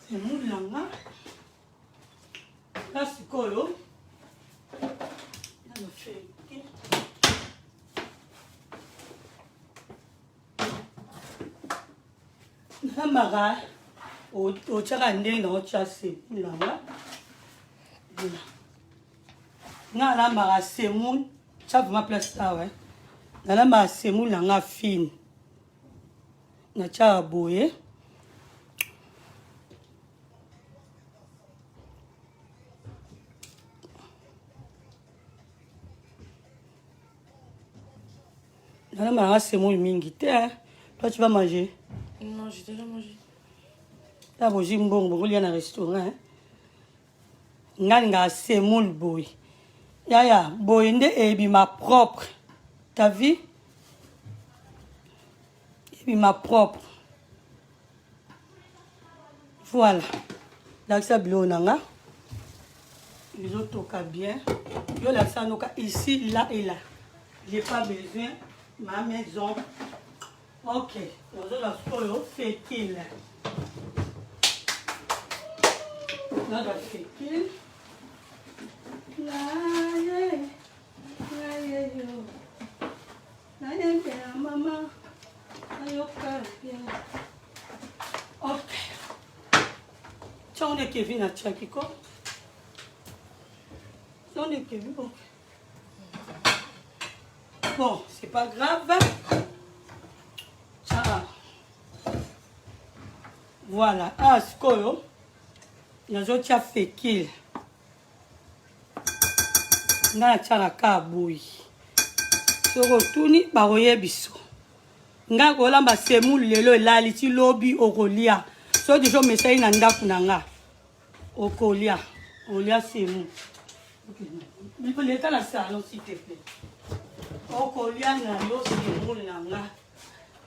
Semoule na nga na sikoyo nano feke nalambaka otyaka ndenge na otya semoule na nga. Nga nalambaka semoule, tya vraiment place awa. Nalambaka semoule na nga fine, natyaka boye. Nalambaka nga semoule mingi te. Toi, tu vas manger? Non, j'ai déjà mangé. Ta bozwi mbongo bokolia na restaurant. Nga lingaka semoule boye yaya, boye nde ebima propre. Ta vie ebima propre. Voilà, lakisa biloko na nga ezotoka bien. Yo lakisa noka ici, là et là, j'ai pas besoin ma maison. Ok, nazozwa sikoyo fécule, nazwa fécule naye naye yo nayembela mama nayoka bien. Ok, tiango nde Kevin atiaki ko tiango nde Kevin. Ok, bon, c'est pas grave. Ah. Voilà. Ah, sikoyo nazotia fécule. Nga natiaka kaka boye, soki otuni bakoyebiso. Ngai kolamba semoule lelo elali ti lobi okolia. Soki deja omesali na ndako na nga, okolia olia semoule. Leka na salon s'il te plaît. Okolia na yo semoule na nga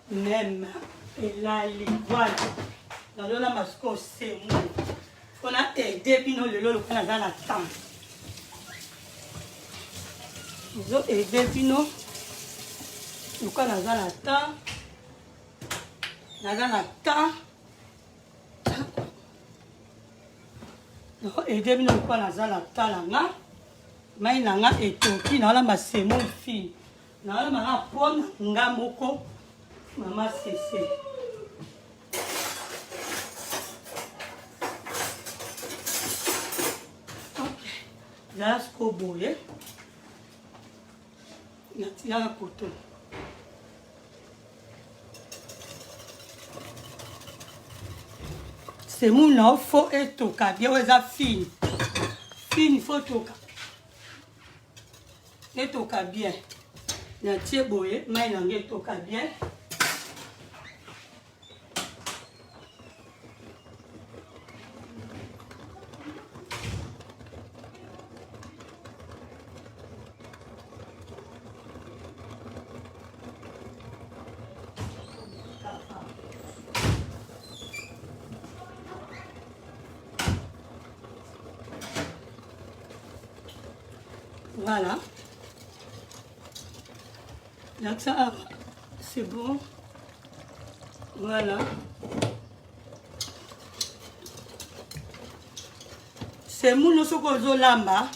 même elali. Voilà, nazolamba sikoyo semoule mpona aide bino lelo lokola naza na temps. Ezo aide bino lokola naza na temps, naza na temps. Aide bino lokola naza na temps na nga. Mai na nga etoki, naolamba semoule fine, naolamba nga mpona nga moko mama sese. Ok, zala sikoyo boye, natiyaka koto. Semoule na yo fo etoka bien, oyo eza fine fine, fo toka etoka bien. Natie boye, mai na ngai etoka bien. Voilà. Là, ça, c'est bon. Voilà. Semoule soki ozolamba,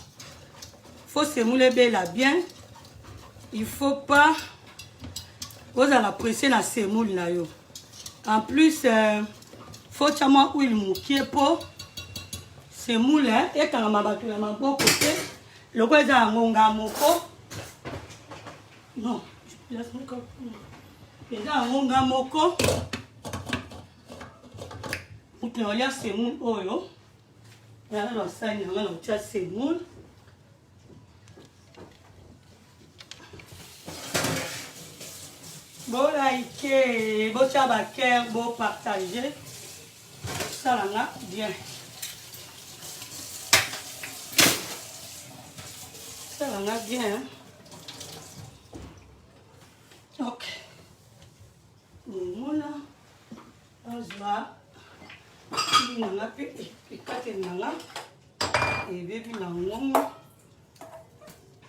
faut semoule ebela bien. Il faut pas ozala pressé na semoule na yo. En plus, faut tia mwa huile mokie mpo. Semoule ekangama bato na maboko te lokola eza yango nga moko. Non, eza yango nga moko. Moto na olia semoule oyo nana na sani na nga na otia semoule. Bo like, botia ba cœur, bo partager. Sala nga bien. Sala nga bien. Ok. Bomona ozwa na nga mpe ekateli na nga ebebi na ngongo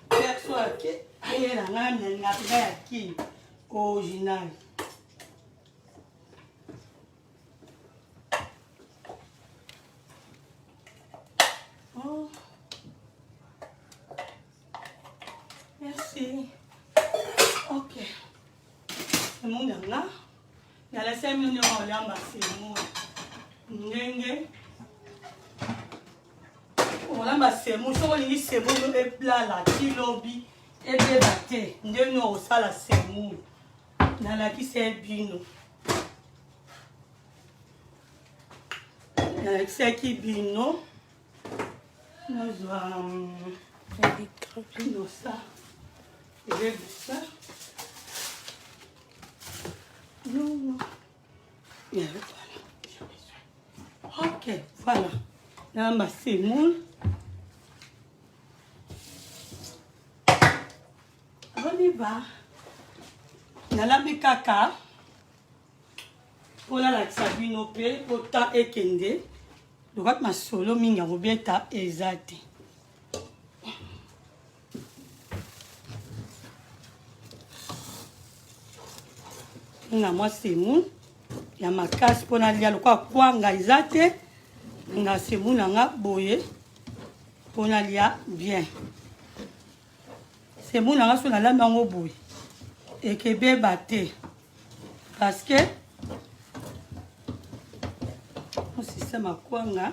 perso ake ayela nga nalinga mpenza ya king original. Oh. Merci. Ok. Emoni yanga nalesa bino ndenge olamba semoule ndenge olamba semoule soki olingi semoule eblala ti lobi ebeba te ndenge okosala semoule nalakisa ye bino nalakisaki bino nazwa nosa ebebisa non non voilà ok voilà nalamba semoule On y va. Nalambi kaka mpo nalakisa bino mpe mpo temps ekende lokola masolo mingi ya kobeta eza te. Na mwa semu ya makasi mpo nalia lokola kwanga eza te nga semu na nga boye mpo nalia bien. Semu na nga so nalambi yango boye ekebeba te parce que mon système ya kwanga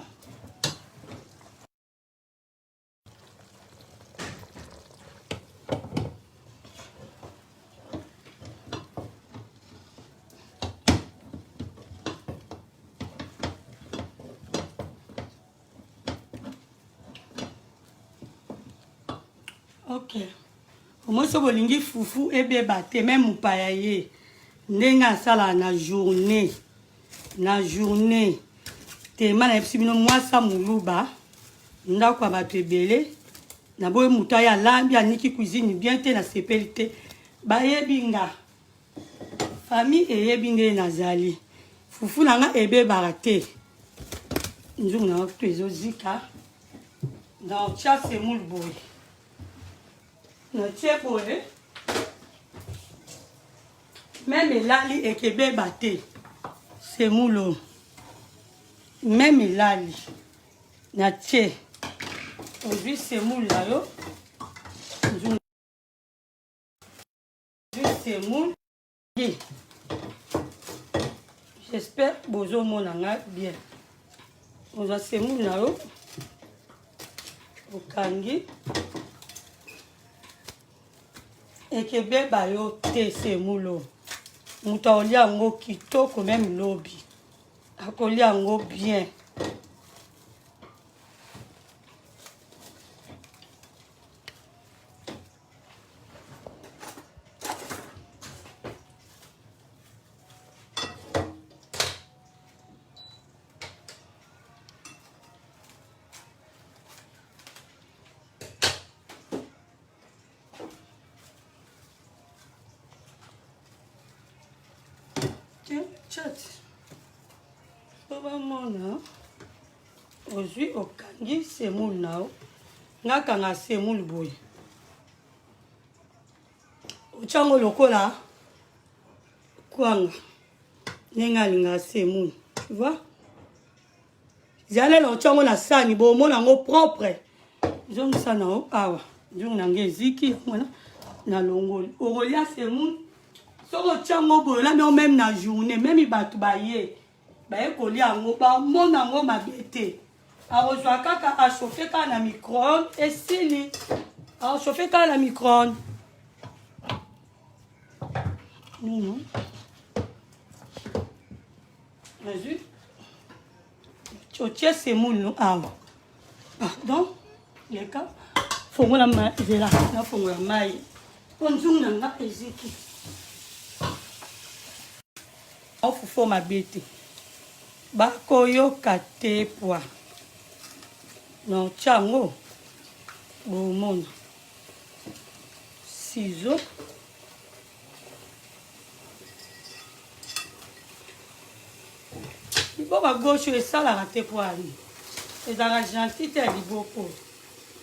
Ok. Omoni soki olingi fufu ebeba te meme mopaya ye ndenge asalaka na journée na journée tema nayebisi bino mwasa moluba ndako ya bato ebele naboyi moto aye alambi aniki cuisine bien te nasepeli te bayebi nga famille eyebi ndenge nazali fufu na nga ebebaka te nzungu na nga kutu ezozika na otya semoule boye natie boye meme elali ekebeba te semoule oyo meme elali natie ozwi semoule na yo nzungu semoule. J'espère bozomona nga bien. Ozwa semoule na yo okangi ekebeba yo te semoule oyo moto akolia yango kitoko meme lobi akolia yango bien. Chat po bamona ozwi okangi semoule na yo nakanga semoule boye otyango lokola kwanga ndenge alingaka semoule tu vois zala na otyango na sani bomona yango propre zongisa na yo awa nzungu na ngai eziki yango wana nalongoli okolia semoule soki otyango boye olami yango meme na journée meme bato baye baye kolia yango bamona yango mabe te. Akozwa kaka achauffe kaka na micro-ondes esili. Achauffe kaka na micro-ondes. Non, non. Nazwi. Otie semoule no awa. Pardon. Leka. Fongola mai, zela, nafongola mai. Mpo nzungu na nga eziki. Fufu mabe te. Bakoyoka te pwa. Na otya yango bomona. Ciseaux. Liboko ya gauche oyo esalaka te mpo ani ezalaka gentil te ya liboko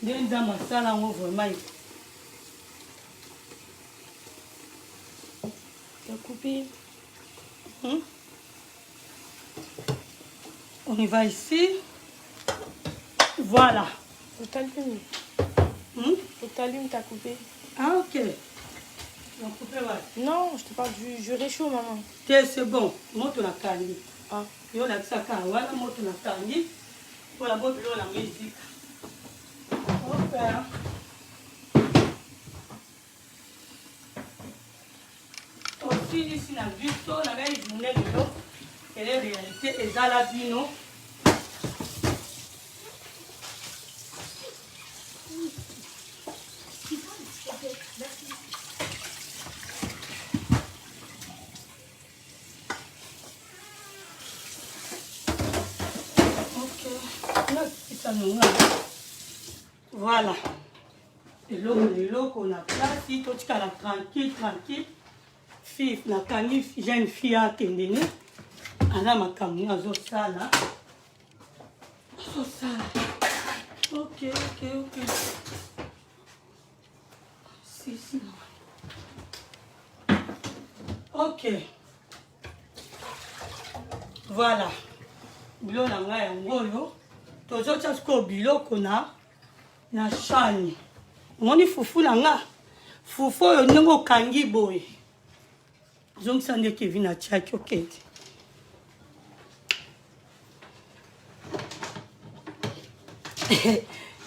nde nzambe asala yango vraiment. T'as coupé. On y va ici. Voilà. Faut t'allumer. Faut t'allumer, t'as coupé. Ah, ok. Donc, coupé, ouais. Non, je te parle du réchaud, maman. Te, c'est bon. Moto na kangi. Ah. Yo lakisaka wana moto na kangi. Mpo na bo biloko na ngo ezika. Ok. Tosilisi na biso na belle journée lelo. Tele réalité ezala bino. Ok. Voilà. Eloko na eloko na place, totikala tranquille tranquille. Fille nakangi jeune fille akende ne aza makambo nini azosala azosala. Ok ok ok. Si si. Ok. Voilà. Biloko na ngai yango oyo tozotia sikoyo biloko na na shani. Omoni fufu na nga, fufu oyo ndenge okangi boye, zongisa nde Kevin atiaki okende.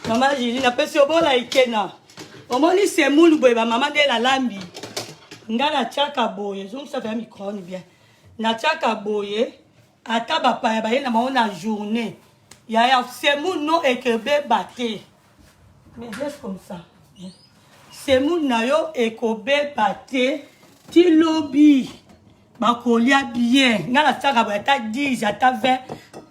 Mama Julie, napesi yo bola ikena. Omoni semoule boye bamama nde nalambi nga natiaka boye, zongisa ya micro-ondes bien, natiaka boye ata bapaya baye na bango na journée yaya semoule no ekebeba te, mais laisse comme ça. Semoule na yo ekobeba te ti lobi bakolia bien. Nga natiaka boye ata 10 ata 20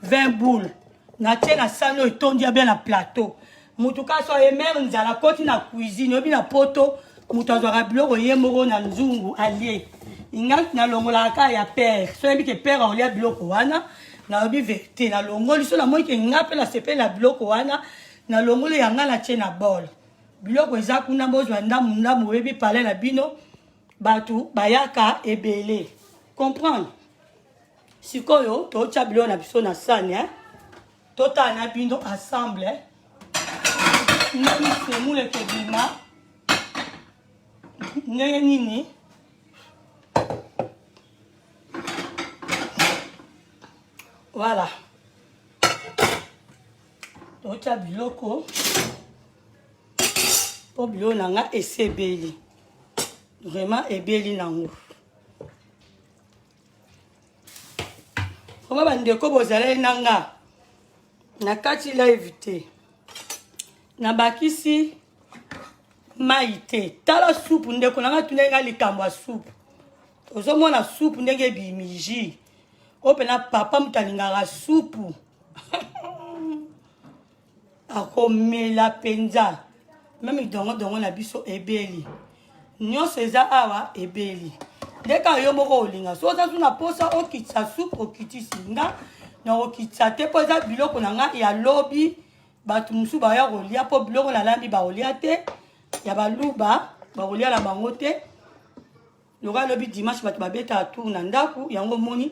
20 boule natie na sani oyo etondi ya bien na plateau. Motu kasi oye mare nzala akoti na cuisine, oyebi na poto moto azwaka biloko ye moko na nzungu alie. Nga nalongolaka kaka ya père, so oyebi ke père akolia biloko wana, nalobi vérité, nalongoli so namoni ke nga mpe nasepeli na biloko wana, nalongoli ya nga natie na bol. Biloko eza kuna, bozwa ndambu ndambu, oyebi palais na bino bato bayaka ebele, comprendre. Sikoyo totya biloko na biso na sani, eh? Totala na bino ensemble ndenge semoule ekobima ndenge nini. Voilà, totya biloko mpo biloko na nga esi ebeli, vraiment ebeli nango. Vraiment bandeko bozalaki na nga na kati live te, nabakisi mai te. Tala supu, ndeko na nga tunaki nga likambo ya supu. Ozomona supu ndenge ebimi jus oyo mpena papa moto alingaka supu akomela mpenza. Meme dongodongo na biso ebeli nyonso eza awa ebeli nde kaka yo moko olinga. So oza su na posa okitisa supu, okitisi. Nga nakokitisa te mpo eza biloko na nga ya lobi, bato mosusu baya kolia mpo biloko nalambi bakolia te, ya baluba bakolia na bango te. Loka lobi dimanche bato babetaka tour na ndako yango, omoni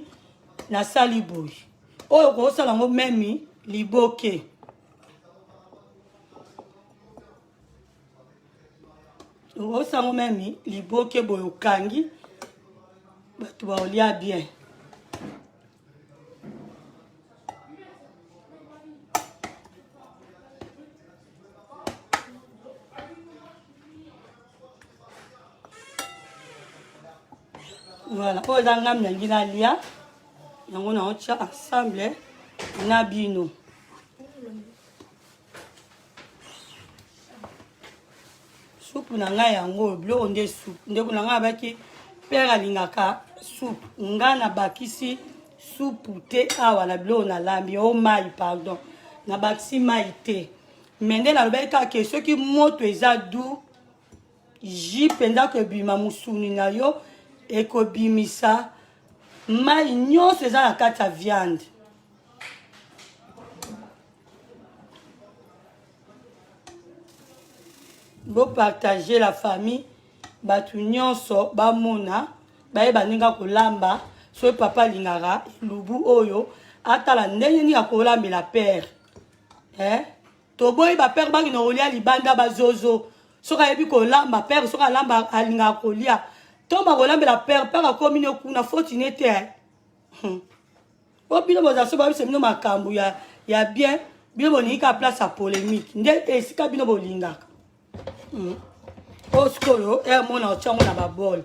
nasali boye oyo okosala yango meme liboke. Osango meme liboke boye okangi bato baolia bien. Voilà, oyo eza ngai nalingi nalia yango naotya ensemble na bino. Supu na ngai yango biloko nde supu. Ndeko na ngai abaki père alingaka supu, ngai nabakisi supu te awa na biloko nalambi o mai, pardon, nabakisi mai te. Me nde nalobaki kaka ke soki moto eza doux jus mpenza kobima mosuni na yo ekobimisa mai nyonso eza na kati ya viande. Bopartage la famille, bato nyonso bamona bayeba ndenge akolamba. Soki papa alingaka elubu oyo, atala ndenge nini akolambela pere eh? Toboyi ba père bakende kolia libanda bazozo. Soki ayebi kolamba père, soki alamba alingaka kolia to bakolambela père, père akomi ne kuna foti ne te. Po bino boza so bayebisa bino makambo ya, ya bien, bino bolingi kaka place ya polémique nde esika bino bolingaka. Oyo sikoyo ere mona otya yango na babole,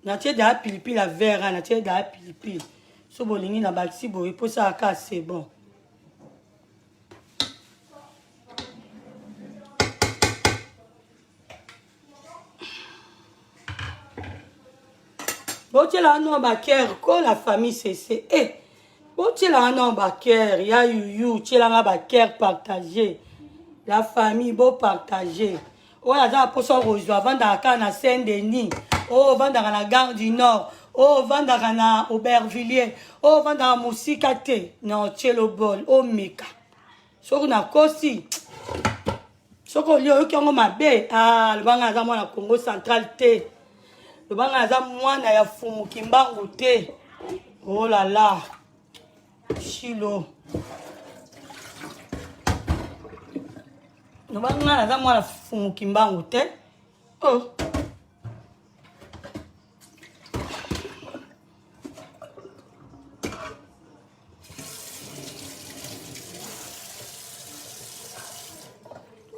natie daa pilipili ya vert, natie daa pilipili so bolingi na bakisi boye mposa kaka c'est bon. Botiela no baker ko la famille cc eh botiela no baker ya yuyu, tielanga baker, partager la famille, bo partager. Oyo aza na mposa kozwa, avandaka kaka na Saint Denis, oyo ovandaka na Gare du Nord, oyo ovandaka na Aubervilliers, oyo ovandaka mosika te, na otielo bol omeka. Soki nakosi, soki olie oyoki yango mabe, ah, lobanga aza mwana Congo Central te, lobanga aza mwana ya Fumu Kimbangu te. Oh la la, shilo, lobanga aza mwana Fumu Kimbangu te. Oh.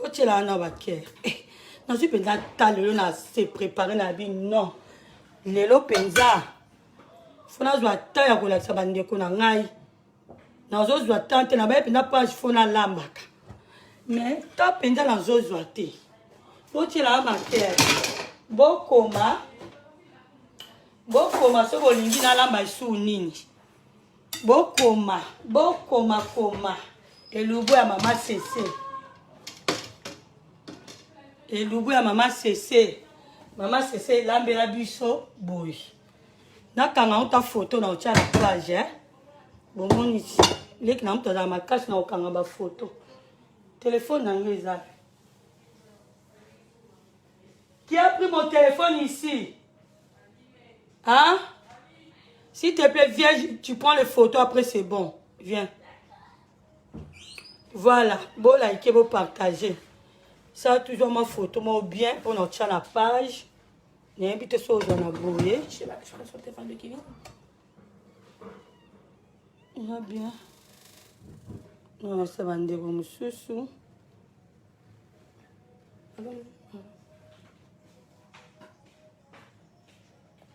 Otiela wana bakere eh, nazwi mpenza ta lelo na se prépare na bi non lelo mpenza fo nazwa ta ya kolakisa bandeko na ngai. Nazozwa ta te, nabaye mpenza page fo nalambaka, mais ta mpenza nazozwa te. Botiela bakere, bokoma bokoma soki bolingi nalamba esu nini, bokoma bokoma koma elubu ya mama Sese, elubu ya mama Sese. Mama Sese elambela biso boye. Nakanga ngo ta photo na otia na page eh? Bomoni leki na moto azala makasi na kokanga bafoto. Telefone na ngai eza. Qui a pris mon téléphone ici? Hein? S'il te plaît, viens, tu prends les photos, après c'est bon. Viens. Voilà, bon liker, bon partager. Ça, toujours ma photo, moi bien, pour notre la page. Nayebi te so ozwa na boye. Je sais pas, je crois sur le téléphone de Kevin. Eza bien. Nasa bandeko mosusu.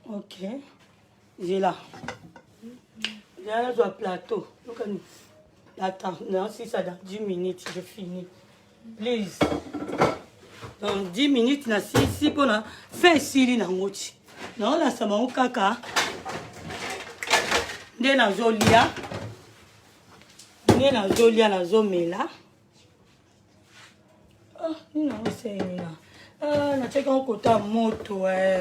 Ok. Zela. Zela nazwa plateau. Lukani. Attends, non, si ça dans 10 minutes, je finis. Please. Dans 10 minutes, na si si pona fin esili nango ti. Naolasa bango kaka nde nazolia, nde nazolia, nazomela. Ah, nini yango esengi Ah, natiaki yango kota moto eh.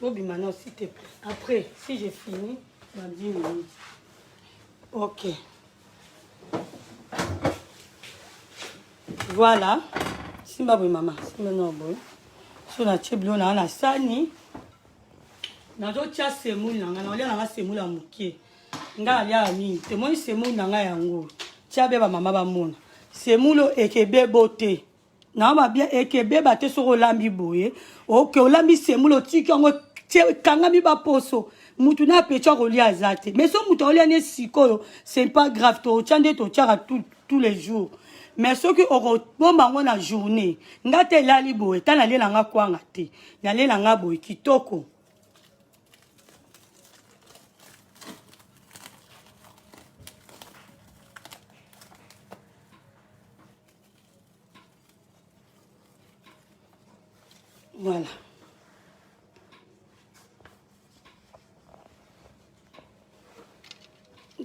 Bobima non, s'il te plaît. Après, si j'ai fini, dans 10 minutes. Ok. Voilà. Simba boye mama, simba no boye. So natie biloko na nga na sani. Nazotia semoule na nga, naolia na nga semoule ya moke. Nga naliaka mingi te. Moni semoule na nga yango. Tia be ba mama bamona. Semoule ekebebo te. Na ba bien ekebeba te soki olambi boye. Ok, olambi semoule otiki yango ekangami ba poso. Mutu na apeti akolia aza te. Mais soki mutu akolia ne sikoyo, c'est pas grave, totia nde totiaka tous les jours. Mais soki okobomba yango na journée, nga te elali boye, ta nalela nga kwanga te. Nalela nga boye kitoko. Voilà.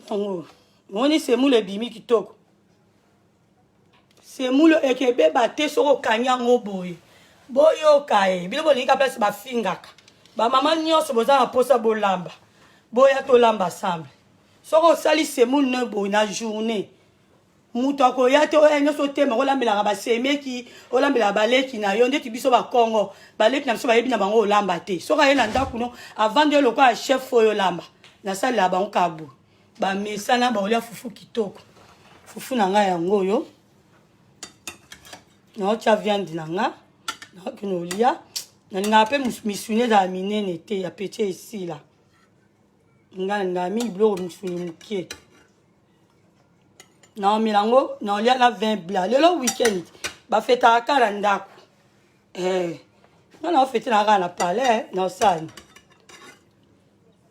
Yango moni semoule ebimi kitoko. Semoule ekebeba te soki okangi yango boye. Boyoka ye. Bino bolingi ka place bafingaka. Ba mama nyonso boza na posa bolamba. Boya tolamba ensemble. Soki osali semoule ne boye na journée moto akoya te oyo nyonso otema olambelaka basemeki olambelaka baleki na yo ndeti biso bakongo baleki na biso bayebi na bango olamba te soki aye na ndako no avandi yo lokola chef oyo olamba nasalela bango kabu bamesana baolia fufu kitoko fufu na ngai yango oyo naotya viande na nga naokende olia nalingaka mpe misuni ezala minene te ya peti esila ngai nalingaka mingi biloko misuni moke naomela yango naolia na vin blanc lelo weekend bafetaka kaka na ndako eh, nga naofete na kaka na palais naosani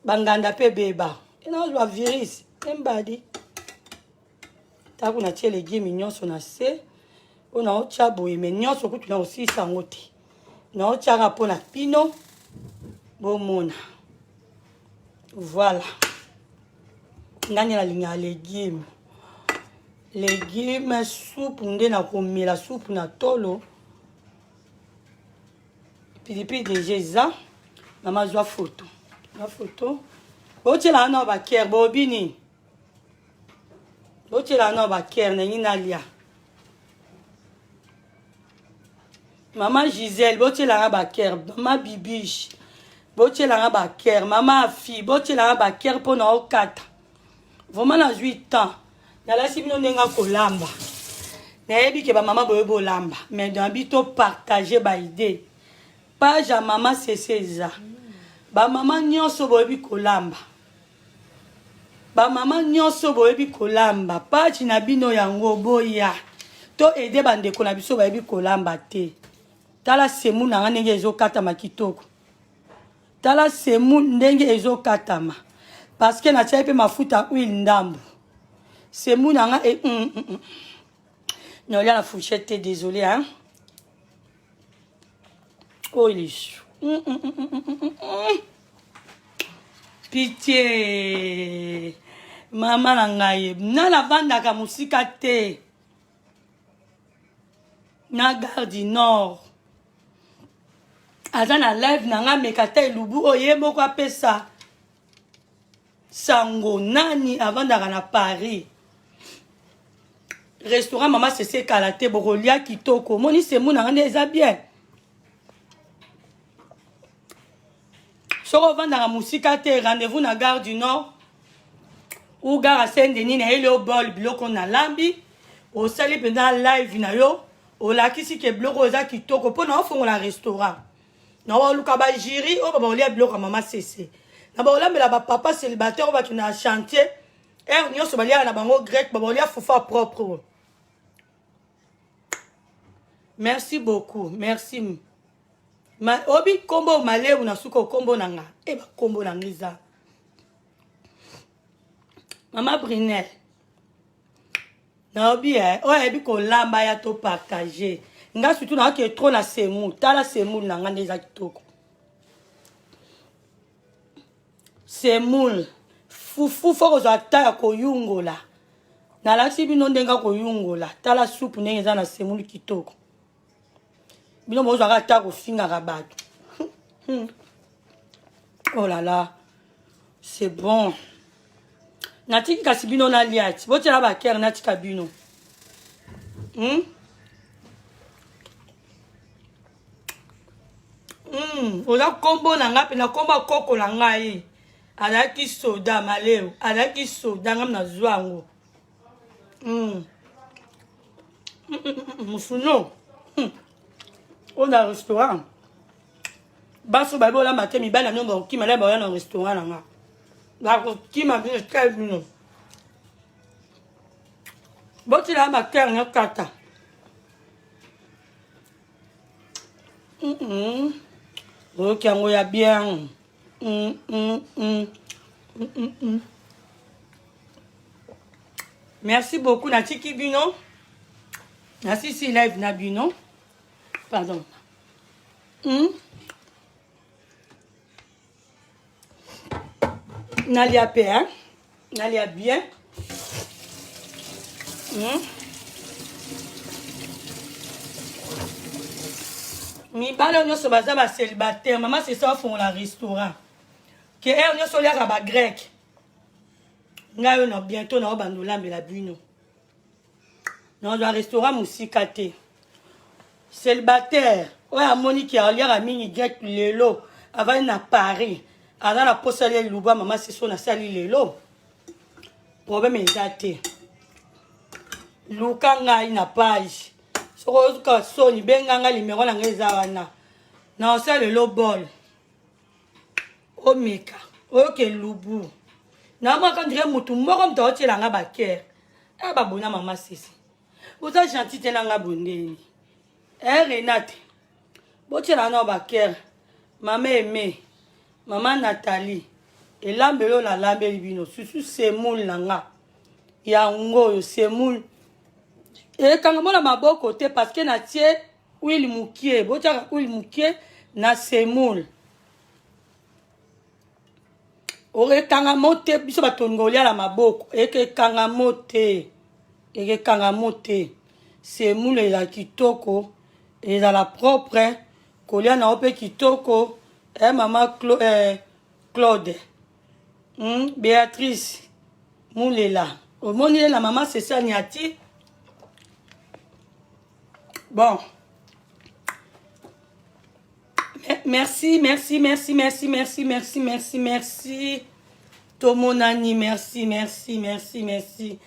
banganda mpe beba enaozwa virus embadi ntango natie legime nyonso na se oyo naotya boye me nyonso kutu nakosilisa yango te naotyaka mpo na bino bomona voilà nga nde nalingaka legume legume supu nde nakomela supu na tolo pilipili deja eza mama zwa foto zwa foto botyelaka nao bakere bobi nini botyelaka nao bakere ndenge nalia mama gisele botyelanga bakere mama bibiche botyelanga bakere mama afi botyelanga bakere mpo na okata vraiment nazwi temps nalasi bino ndenge akolamba nayebi ke bamama boye bolamba mais nabi to partage baide page ya mama sese eza bamama nyonso boyebi kolamba Ba mama nyonso boyebi kolamba page na bino yango boya to aide ba ndeko na biso bayebi kolamba te. Tala semu na nga ndenge ezokatama kitoko. Tala semu ndenge ezokatama parce que natiaki mpe mafuta huile ndambu. Semu na nga e, Nolia na fourchette te désolé hein. Oyo lisusu. Pitié. Mama na ngai, nana avandaka mosika te. Na gare du Nord. Aza na live na ngai meka ta elubu oyo ye moko apesa sango nani avandaka na Paris. Restaurant mama sese kala te bokolia kitoko. Omoni semu na ngai nde eza bien. Soki ovandaka mosika te rendez-vous na gare du Nord ou gare ya Saint-Denis na yeli yo bol biloko nalambi osali mpenza live na yo olakisi ke biloko oyo eza kitoko mpo na ofongola restaurant na oluka ba jury oyo bakolia biloko ya mama sese na bakolambela ba papa célibataire oyo bato na chantier heure nyonso baliaka na bango grec bakolia fufa propre. Merci beaucoup, merci. Ma, obi kombo maleu na suka kombo na nga. E ba kombo na nga eza. Mama Brinel. Naobi eh, oyo ayebi kolamba ya to partager. Nga surtout na ke trop na semu. Tala semu na nga nde eza kitoko. Semoule. Fufu fo kozwa ta ya koyungola. Nalakisi bino ndenge koyungola. Tala supu ndenge eza na semoule kitoko. Bino bozwaka ata kofingaka bato. Oh là là. C'est bon. Natiki kasi bino nalia ti. Botiela ba cœur natika bino. Oza kombo na ngai mpe na kombo ya koko na ngai azalaki soda maleo azalaki soda ngai nazwa yango Musuno oyo na restaurant baso bayebi olamba te mibali na bino bakokima na baoya na restaurant na nga bakokima bino te bino botilaka bakere na kata oyoki yango ya bien Merci beaucoup natiki bino nasisi live na bino pardon. Nalia mpe hein? Nalia bien. Mibali oyo nyonso baza bacélibataire, mama sesa afongola restaurant ke heure nyonso oliaka bagrec. Ngai oyo na bientôt nao banda olambela bino, nazwa restaurant mosika te. Célibataire oyo amoni ke aliaka mingi grec, lelo avandi na Paris, aza na posa lia eluba mama Seso nasali lelo, problème eza te. Luka ngai na page, soki oyoka soni, benga ngai, numéro na ngai eza wana. Na osala lelo bol, omeka oyoka elubu. Namonaka ndire motu moko, moto aotiela nga bakere e babona mama Sisi oza gentil te na nga bondeni e Renate, botiela na bakere. Mama Eme, mama Nathalie, elambeli oyo nalambeli bino susu, semoule na nga yango oyo. Semoule ekanga mona maboko te parce que natie huile mokie. Botiaka huile mokie na semoule, ekanga mo te. Biso bato olinga kolia na maboko, ekekanga mo te, ekekanga mo te. Semoule eza kitoko, ezala propre, kolia na yo mpe kitoko. Mama Claude, Béatrice Mulela, omoni ye na mama Sesani ati bon. Merci, merci, merci, merci, merci, merci, merci, merci. Tomonani. Merci, merci, merci, merci.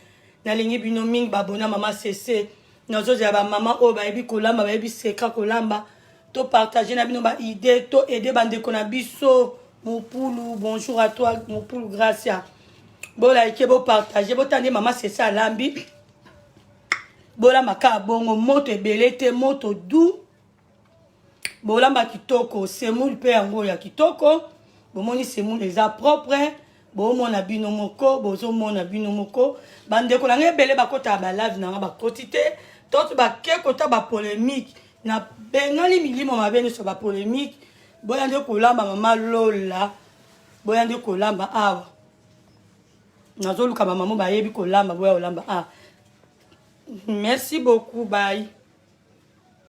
Nalingi bino mingi. Babona mama Sese, nazozela bamama oyo bayebi kolamba, bayebi secret kolamba, topartage na bino baidée, to aide bandeko na biso. Mopulu, bonjour à toi Mopulu Gracia. Bolike, bopartage, botande mama Sese alambi. Bolamba kaka bongo, moto ebele te, moto doux, bolamba kitoko. Semoule mpe yango ya kitoko, bomoni semoule eza propre, bomona bino moko, bozomona bino moko. Bandeko na ngai ebele bakotaka balive na nga, bakoti te to bake kota bapolémique. Na bengani milimo mabe nyonso bapolémique. Boya nde kolamba, mama Lola, boya nde kolamba awa. Nazoluka bamama bayebi kolamba, boya kolamba awa. Merci beaucoup, bye.